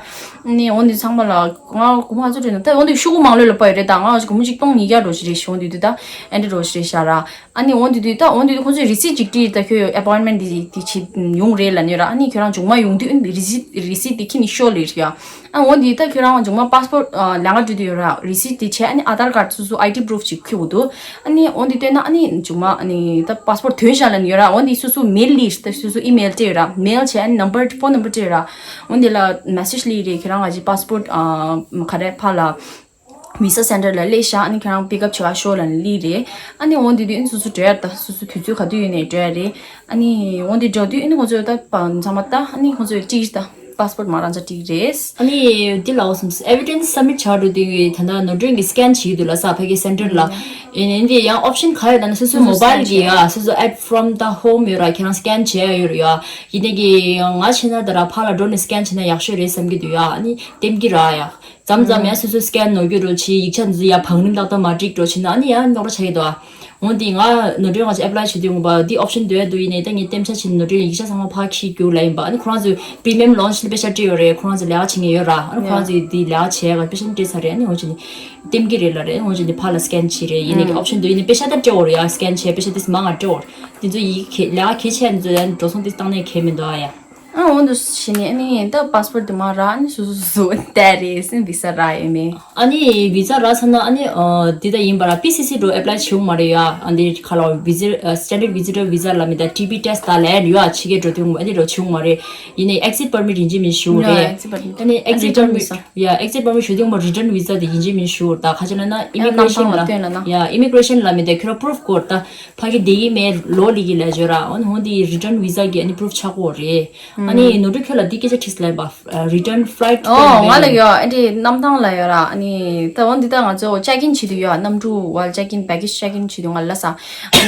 འོ་འདི་ཚང་མ་ལ་ང་སྒོར་མོ་ཚོ་སྤྲད་ན་ད་འོ་འདི་ཤོག་གུ་མང་ལོས་ལ་པ་ཡོད་རེད། ད་ང་སྒོར་མོ་གཅིག་སྟོང་ཉིས་བརྒྱ་འགྲོ་ཞིག་རེད་ཤོག་འདི་དུས་ད་ཨེ་འདྲ་འགྲོ་ཞིག་རེད་ཤག་ར། ཨ་ནི་འོ་འདི་དུས་ད་འོ་འདི་དུས་ཁོང་ཚོས་རི་སིཊ་ཅིག་སྤྲད། ད་ཁྱོད་ཨེ་པོའིན་མེན་འདི་འདི་བྱེད་ཡོང་རེད་ལབ་ནས་ར། ཨ་ནི་ཁྱོད་རང་མཇུག་མ་ཡོང་དུས་ཨ་ནི་རི་སིཊ་རི་སིཊ་འདི་ཁྱེར་ནས་ཤོག་ལབ་ཡོད་རེད་ཡ། ཨ་འོ་འདི་ད་ཁྱོད་རང་མཇུག་མ་པཱ་སི་པོར་ཊི་ལས་ཀ་འགྲོ་དུས་ཡོད་ར། རི་སིཊ་འདི་བྱས་ཨ་ནི་ཨ་དྷར་ཀར་སོ་སོ་ཨའི་ཌི་པུ་རུབ་ཅིག་ཁྱེར་དགོས་འདུག་ཨ་ནི་འོ་འདི་སྟོན་ན་ཨ་ནི་མཇུག་མ་ཨ་ནི་ད་པཱ་སི་པོར་ཊི་ཐོན་ཤག་ལབ་ནས་ཡོད་ར། འོ་འདི་སོ་སོ་མེལ་སླེབས་ད་སོ་སོ་ཨི་མེལ་སྤྲད་ཡོད་ར། མེལ་བྱས་ཨ་ནི་ནམ་བར་ཕོན་ནམ་བར་སྤྲད་ཡོད་ར། འོ་འདི་ལ་མེ་སེཇ་སླེབས་རེད། ཁྱེད་རང་ང་ཅིག་པཱ་སི་པོར་ཊི་ཨ་ག་རེ་ཕར་ལ་བི་ས་སེན་ཊར་ལ་སླེབས་ཤག་ཨ་ནི་ཁྱེད་རང་པིག་ཨབ་བྱེད་ག་ཤོག་ལབ་ནས་སླེབས་རེད། ཨ་ནི་འོ་འདི་དུས་ཨ་ནི་སོ་སོ་འགྲོ་ཡ་རེད། ད་སོ་སོ་དུས་ཚོད་ག་དུས་ཡོད་ནའི་འགྲོ་ཡ་རེད། ཨ་ནི་འོ་འདི་འགྲོ་དུས་ཨ་ནི་ཁོང་ཚོས་ད་པ་ཚང་མ་ད་ཨ་ནི་ཁོང་ཚོས་ཀྲིག་ད་པཱ་སི་པོར་ཊི་མ་རང་ཚ་ཀྲིག་རེད། ཨ་ནི་འདི་ལ་འོ་སམ་ཨེ་བི་ཌེན་སི་སབ་མིཊ་བྱ་འགྲོ་དུས་ད་ལྟ་ནོར་འཁྲུལ་གྱི་སི་ཀེན་བྱེད་ཀྱི་འདུག་ལ་ས་ཕ་གི་སེན་ཊར་ལ། ཨ་ནི་འདི་ཡང་ཨོབ་ཤན་ག་ཡོད་ལབ་ན་སོ་སོའི་མོ་བྷལ་གི་ཡ་སོ་སོ་add from the home ཡོད་ར། ཁྱེད་རང་སི་ཀེན་བྱས་ཡ་ཡོད་ར་ཡ། ཡིན་ནའི་གི་ང་བྱས་ན་ད་ར་ཕར་ལ་འགྲོ་ནས་སི་ཀེན་བྱས་ན་ཡག་ཤོས་རེད་བསམ་གྱི་འདུག་ཡ། ཨ་ནི་ལྟེམ་གྱི་ར་ཡ། མཚམས་མཚམས་ཡང་སོ་སོའི་སི་ཀེན་ནོར་རྒྱུ་འགྲོ་ཆེ། ཡིག་ཆ་འདི་ཚོ་ཡང་བང་རིམ་ཏག་ཏག་མ་འགྲིག་འགྲོ་ཆེ་ན་ཨ་ནི་ཡང་རྙོག་དྲ་ཆགས་ཀྱི་འདུག་ཨ། འོ་འདི་ང་ནོར་འཁྲུལ་ང་ཚོ་ཨེབ་ལའི་བྱེད་དུས་ངོ་པ་འདི་ཨོབ་ཤན་འདོད་ཡ་འདུག་ཡིན་ནའི་ད་ངས་ལྟེམ་ཆ་བྱས་ནོར་འཁྲུལ་ཡིག་ཆ་ཚང་མ་ཕར་འཁྱེར་རྒྱུགས་ལབ་ཡིན་པ། ཨ་ནི་ཁོ་རང་ཚོས་པི་རི་མི་ཡམ་ལོན་ཆི་ནི་པེ་ཤ་སྤྲད་ཡོད་རེད། ཁོ་རང་ཚོས་ལས་ཀ་བྱེད་མཁན་ཡོད་ར། ཨ་ནི་ཁོ་རང་ཚོས་འདི་ལས་ཀ་བྱས་ག་པེ་ཤ་སྤྲད་ཚར་རེད། ཨ་ནི་འོ་ཅི་ནི་ལྟེམ་གྱི་རེད་ལབ་རེད། འོ་ཅི་ནི་ཕར་ལ་སི་ཀེན་བྱེད་རེད། ཡིན་ནའི་གི་ཨོབ་ཤན་འདོད་ཡིན་ནའི་པེ་ཤ་ད་སྤྲད་འོ་རེད་ཡ། སི་ཀེན་བྱས་པེ་ཤ་དེ་མ་ང་སྤྲད་འོ་རེད། འདི་ཚོ་ཡིག་གི་ལས་ཀ་གལ་ཆེ་འདི་ཚོ་ཡང་འགྲོ་སོང་དེ་བཏང་ནས་གལ་མི་འདུག་ཨ་ཡ། ཨ་འོ་འདུག་བྱས་ནས་ཨ་ནི་ད་པཱ་སི་པོར་ཊི་དེ་མ་རག་ཨ་ནི་སོ་སོ་སོ་སོ་བལྟས་རེད་ཟེར་བི་ས་རག་ཡོད་མེད། ཨ་ནི་བི་ས་རག་ཚར་ན་ཨ་ནི་ཨ་འདི་ད་ཡིན་པ་ར་པི་སི་སི་འགྲོ་ཨེབ་ལའི་བྱེད་ཡོང་མ་རེད་ཡ། ཨ་འདི་ཁ་ལ་བི་ཛི་ཨ་སི་ཊེན་ཌར་ཌི་བི་ཛི་ཊར་བི་ས་ལ་མི་ད་ཊི་བི་ཊེ་སི་ད་ལན་ཡོད་ཨ་ཕྱི་རྒྱལ་འགྲོ་དུས་ཨ་འདི་འགྲོ་བྱེད་ཡོང་མ་རེད། ཡིན་ནའི་ཨེག་སིཊ་པར་མིཊ་ཡིན་གཅིག་མིན་གཅིག་ཞུ་རེད། ཨ་ནི་ཨེག་སིཊ་པར་མིཊ་ཡ་ཨེག་སིཊ་པར་མིཊ་ཞུ་དུས་ཨ་རི་ཊརན་བི་ས་དེ་ཡིན་གཅིག་མིན་གཅིག་ཞུ་ད་ཁ་ཆེ་ན་ན་ཨི་མི་གྷི་རེ་ཤན་ལ་ཡ་ཨི་མི་གྷི་རེ་ཤན་ལ་མི་ད་ཁྱོད་ར་པུ་རུབ་དགོས་ད་ཕ་གི་བསྡད་ཀྱི་མེད་ལོ་ལི་གི་ལས་བྱོས་ར། ཨ་ནི་འོ་འདི་རི་ཊརན་བི་ས་གི་ཨ་ནི་པུ་རུབ་ཆགས་ཀྱི་ཡོད་རེད། ཨ་ནི་ནོར་འཁྲུལ་ཁྱོད་ལ་འདི་སྐད་ཆ་དྲིས་ལབ་པ། རི་ཊརན་ཕ་ལའིཊ་ཨོ་ང་ལ་ཡོད་ཨ་འདྲི་གནམ་ཐང་ལ་ཡོད་ར། ཨ་ནི་ད་འོ་འདི་ད་ང་ཚོ་ཅེག་ཨིན་བྱེད་དུས་ཡོད་གནམ་གྲུ་བར་ཅེག་ཨིན་བྷེ་གེ་ཇི་ཅེག་ཨིན་བྱེད་དུས་ང་ལ་ས་ཨ་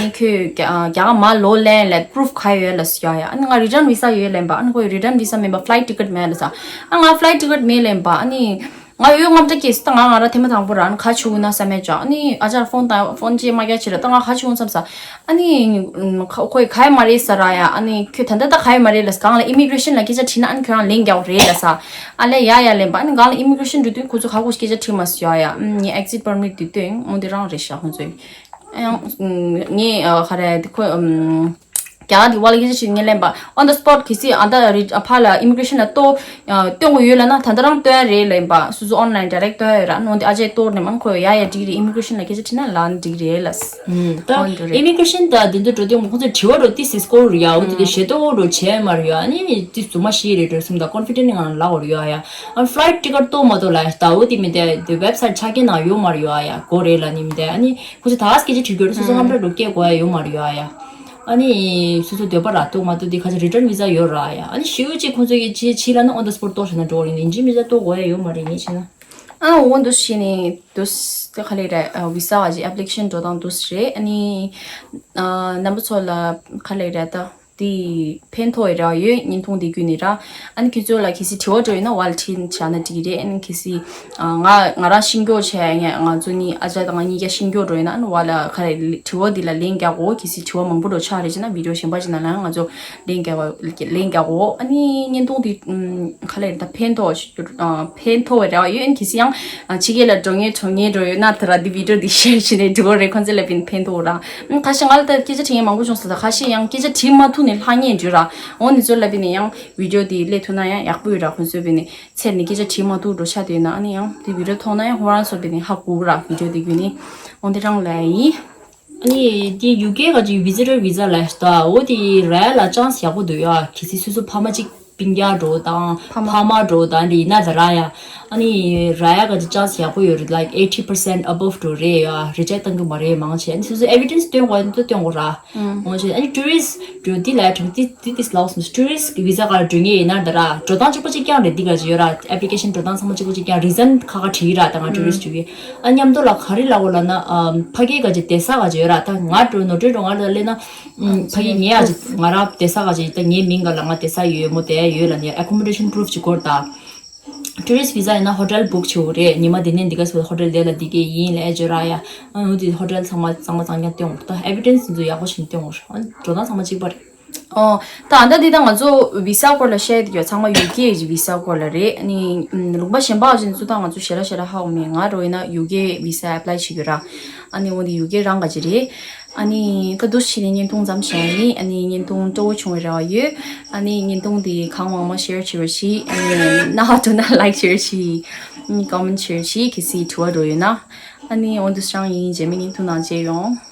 ནི་ཁྱོད་རྒྱ་རྒྱ་གར་མ་ལོ་ལེན་ལ་པུ་རུབ་ག་ཡོད་ལ་ས་ཡོད་ཡ། ཨ་ནི་ང་རི་ཊརན་བི་ས་ཡོད་ལེན་པ། ཨ་ནི་ཁོས་རི་ཊརན་བི་ས་མིན་པ་ཕ་ལའིཊ་ཊི་ཀེཊ་མེད་ལ་ས། ཨ་ང་ཕ་ལའིཊ་ཊི་ཀེཊ་མེད་ལེན་པ། ཨ་ནི་ང་ཡོད་དངངས་སྐྲག་སྐྱེས་སི་ད་ང་ང་ར་ཐེ་མ་དང་པོ་ར་ཨ་ནི་ག་བྱུང་ན་བསམ་མེད་ཅོག་ཨ་ནི་ཨ་ཅག་ཕོན་དང་ཕོན་ཅེས་མ་རྒྱག་ཕྱིར་ད་ང་ག་བྱུང་བསམ་ས། ཨ་ནི་ཁོས་ག་ཡ་མ་རེད་ས་ར་ཡ། ཨ་ནི་ཁྱོད་ད་ལྟ་ད་ག་ཡ་མ་རེད་ལ་ས། གང་ལ་ཨི་མི་གྷི་རེ་ཤན་ལ་སྐད་ཆ་དྲིས་ན་ཨ་ནི་ཁྱོད་རང་ལན་རྒྱག་རེད་ལ་ས། ཨ་ལས་ཡ་ཡ་ལེན་པ། ཨ་ནི་གང་ལ་ཨི་མི་གྷི་རེ་ཤན་འགྲོ་དུས་ཁོ་ཚོ་ག་གོ་སྐད་ཆ་དྲིས་མ་སོང་ཡ་ཡ། ངས་ཨེག་སིཊ་པར་མིཊ་དེ་སྟོན་འོ་འདི་རང་རེད་ཤག་ཁོ་ཚོས་ཡང་ངས་ག་རེ་དེ་ཁོ་རྒྱ་གར་དེ་བ་ལ་སྐད་ཆ་དྲིས་ངས་ལེན་པ། on the spot གལ་སྲིད་ཨ་ད་རི་ཕ་ལ་ཨི་མི་གྷི་རེ་ཤན་ལ་ལྟོ་སྟོན་དགོས་ཡོད་ལབ་ན་ད་ལྟ་རང་སྟོན་ཡ་རེད་ལེན་པ། སོ་སོ་ཨོན་ལའིན་ཌི་རེག་སྟོན་ཡ་ཡོད་ར། ནོ་འདི་ཨ་ཅེ་ལྟོ་ནས་མང་ཁོ་ཡ་ཡ་འགྲིག་རེད། ཨི་མི་གྷི་རེ་ཤན་ལ་སྐད་ཆ་དྲིས་ན་ལན་འགྲིག་རེད་ལ། ད་ཨི་མི་གྷི་རེ་ཤན་ད་འདི་འདྲ་འགྲོ་དུས་ཁོང་ཚོས་དྲི་བ་འགྲོ་ཏི་སི་སྐོར་རུ་ཡ་འོ་དེ་དེ་ཞེ་ཏོག་འགྲོ་བྱས་མ་རུ་ཡ། ཨ་ནི་ཏི་རྫུན་མ་ཤི་རེད་འགྲོ་སོང་ད་ཀོན་ཕི་ཌེན་ང་ལ་འོ་རུ་ཡ་ཡ། ཨ་ཕ་ལའིཊ་ཊི་ཀེཊ་ཏོ་མ་ཏོ་ལ་ད་འོ་དེ་མི་དེ་དེ་ཝེབ་སའིཊ་ཆ་རྐྱེན་ནང་ཡོད་མ་རུ་ཡ་ཡ་གོ་རེད་ལ་ནི་མི་དེ། ཨ་ནི་ཁོང་ཚོས་ད་སྐད་ཆ་དྲི་རྒྱུ་རེད། སོ་སོ་ཧམ་ར་འགྲོ་སྐད་གོ་ཡ་ཡོད་མ་རུ་ཡ་ཡ། ཨ་ནི་སོ་སོ་འདོད་པ་ར་ཏོ་མ་ཏོ་དེ་ཁ་ཆ་རི་ཊརན་བི་ས་ཡོད་ར་ཡ། ཨ་ནི་ཤི་ཡོད་ཅིག་ཁོང་ཚོས་ཀྱི་ཆི་ཆི་ལ་ན་on the spot ཏོ་ཤ་ན་འགྲོ་རེད། ཡིན་ཅི་མི་ས་ཏོ་གོ་ཡ་ཡོད་མ་རེད་ངས་ཆི་ན། ཨ་འོ་འདུག་བྱས་ནས་འདུག་དེ་ག་ལེ་རེད། ཨ་བི་ས་བ་ཅིག་ཨེབ་ལི་ཀེ་ཤན་འགྲོ་སྟངས་འདུག་རེད། ཨ་ནི་ཨ་རྣམ་པ་ཚོ་ལ་ག་ལེ་རེད་ད་དེ་ཕན་ཐོགས་ཡོད་རེད་བ། ཡོད་བརྙན་ཐུང་དེ་བརྒྱུད་ནས་ར། ཨ་ནི་ཁྱེད་ཚོ་ལ་གལ་སྲིད་དྲི་བ་འདྲ་ཡོད་ན་བ་ལ་དྲིས་བྱས་ན་འགྲིག་གི་རེད། ཨ་ནི་གལ་སྲིད་ཨ་ང་ང་རང་ཤེས་མཁན་བྱས་ང་ང་ཚོ་གཉིས་ཨ་ཅག་དང་ང་གཉིས་ཀ་ཤེས་མཁན་འདྲ་ཡོད་ན་ཨ་ནི་བ་ལ་ག་རེ་དྲི་བ་འདི་ལ་ལན་རྒྱག་གོ་གལ་སྲིད་དྲི་བ་མང་པོ་འདྲ་ཆགས་རེད་ཅེ་ན་བི་ཌི་ཡོ་གཞན་པ་ཅིག་ནང་ལ་ང་ཚོ་ལན་རྒྱག་པ་ལན་རྒྱག་གོ་ཨ་ནི་བརྙན་ཐུང་འདི་ཨམ་ག་ལེ་རེད་ད་ཕན་ཐོགས་ཨ་ཕན་ཐོགས་པའི་རེ་བ་ཡོད། ཨ་ནི་གལ་སྲིད་ཡང་ཨ་ཕྱི་རྒྱལ་ལ་འགྲོ་མཁན་འགྲོ་མཁན་འདྲ་ཡོད་ན་དེ་ར་འདི་བི་ཌི་ཡོ་འདི་ཤེར་བྱས་ནས་འགྲོ་གི་རེད། ཁོང་ཚོ་ལ་བིན་ཕན་ཐོགས་ར། ཨ་ཁ་ཤས་ང་ལ་ད་སྐད་ཆ་དྲི་མཁན་མང་པོ་བྱུང་སོང་། ད་ཁ་ཤས་ཡང་སྐད་ཆ་དྲི་མ་ཐུབ་ནས་ལྷག་མཁན་འདྲ་ཡོད་ར། འོ་འདི་ཚོ་ལ་བིན་ཡང་བི་ཌི་ཡོ་འདི་སླེབས་ཐུབ་ན་ཡང་ཡག་པོ་ཡོད་ར། ཁོང་ཚོ་བིན་ཚེ་ནས་སྐད་ཆ་དྲི་མ་ཐུབ་འགྲོ་ཆགས་བསྡད་ན་ཨ་ནི་ཡང་འདི་བི་ཌི་ཡོ་མཐོང་ན་ཡང་ཁོ་རང་ཚོ་བིན་ཧ་གོ་ར། བི་ཌི་ཡོ་འདི་བརྒྱུད་ནས་འོ་འདི་རང་ལ་ཡིན། ཨ་ནི་དེ་ཡུ་ཀེ་ག་ཅིག་བི་ཛི་ཊར་བི་ས་ལབ་ཤག་འོ་དེ་རག་ཡ་ལ་ཅན་སི་ཡག་པོ་འདུག་ཡ། གལ་སྲིད་སོ་སོ་ཕ་མ་གཅིག་སྤུན་ཀྱག་འདྲ་དང་ཕ་མ་ཕ་མ་འདྲ་དང་དེ་ཡིན་ན་ད་རག་ཡ། ཨ་ནི་རག་ཡ་ག་ཅིག་ཅན་སི་ཡག་པོ་ཡོད་རེད། ལའིཀ་ཨེ་ཊི་པར་སེན་ཊི་ཨ་བབ་འདྲ་རེད་ཡ། རི་ཇེག་བཏང་གི་མ་རེད་མང་ཆེ། ཨ་ནི་སོ་སོ་ཨེ་བི་ཌེན་སི་སྟོན་དགོས་ན་སྟོན་དགོས་ར། མང་ཆེ་ཨ་ནི་ཊུ་རི་སི་ཊི་འདྲ་དེ་ལ་དྲུག་དེ་དེ་དེ་སློག་སོང་། ཊུ་རི་སི་ཊི་གི་བི་ས་ག་ལ་འགྲོ་མཁན་ཡིན་ན་ད་ར་འགྲོ་སྟངས་གཅིག་པ་གཅིག་རྐྱང་རེད། འདི་ག་ཅིག་ཡོད་ར། ཨེབ་ལི་ཀེ་ཤན་འགྲོ་སྟངས་ཚང་མ་གཅིག་པ་གཅིག་རྐྱང་། རི་ཛན་ཁ་ཁ་བྲིས་ར། ད་ང་ཊུ་རི་སི་ཊི་ཡོད། ཨ་མཉམ་དུ་ལ་ག་རེ་ལབ་དགོས་ལབ་ན། ཨམ་ཕ་གིའི་ག་ཅིག་བསྡད་ས་ག་ཅིག་ཡོད་ར། ད་ང་འགྲོ་ནོར་འཁྲུལ་འགྲོ་ང་ལ་སླེབས་ན། ཨམ་ཕ་གི་ངས་ཨ་ཅིག་ང་རང་བསྡད་ས་ག་ཅིག་ད་ངའི་མིང་ག་ལ་ང་བསྡད་ས་ཡོད་མོ་བསྡད་ཡ་ཡོད་ལབ་ནས་ཨེ་ཀོ་མོ་ཌེ་ཤན་པུ་རུབ་ཅིག་དགོས་ར། ད་ཊུ་རི་སི་ཊི་བི་ས་ཡིན་ན་ཧོ་ཊེལ་བུག་བྱེད་དགོས་རེད། ཉི་མ་འདི་ནས་འདི་ག་ཚོད་ཧོ་ཊེལ་དེ་ལ་འདི་གས་ཡིན་ལབ་ཡ་ཅིག་ཡོད་ར་ཡ། ཨ་འོ་དེ་ཧོ་ཊེལ་ཚང་མ་གཙང་མ་གཙང་རྐྱང་སྟོན་དགོས། ད་ཨེ་བི་ཌེན་སི་འདི་ཚོ་ཡག་པོ་ཞིག་སྟོན་དགོས། ཨ་འགྲོ་སྟངས་ཚང་མ་གཅིག་པ་རེད། ཨོ། ད་ཨ་ད་འདི་ད་ང་ཚོ་བི་ས་སྐོར་ལ་བཤད་ཡོད་ཚང་མ་ཡུ་ཀེ་གི་བི་ས་སྐོར་ལ་རེད། ཨ་ནི་ལུང་པ་གཞན་པ་ཅན་ཚོ་ད་ང་ཚོ་ཞེ་དྲག་ཞེ་དྲག་ཧ་གོ་མེད། ང་རོ་ཡིན་ན་ཡུ་ཀེ་བི་ས་ཨེ་པ་ལའི་བྱེད་ཡོད་ར། ཨ་ནི་འོ་འདི་ཡུ་ཀེ་རང་ག་ཅི་རེད། ཨ་ནི་ད་འདུག་སེ་བྱས་ནས་བརྙན་ཐུང་མཚམས་བཞག་ཡིན། ཨ་ནི་བརྙན་ཐུང་སྤྲོ་བོ་བྱུང་བའི་རེ་བ་ཡོད། ཨ་ནི་བརྙན་ཐུང་འདི་གང་མང་མང་ཤེར་བྱེད་རོགས་གྱིས། ཨ་ནི་སྣ་ཁ་འགྲོ་ན་ལའིཀ་བྱེད་རོགས་གྱིས། ཨ་ནི་ཀོ་མེན་ཊི་བྱེད་རོགས་གྱིས། གལ་སྲིད་དྲི་བ་འདྲ་ཡོད་ན། ཨ་ནི་འོ་འདུག་སེ་རང་ཡིན། རྗེས་མའི་བརྙན་ཐུང་ནང་མཇལ་ཡོང་།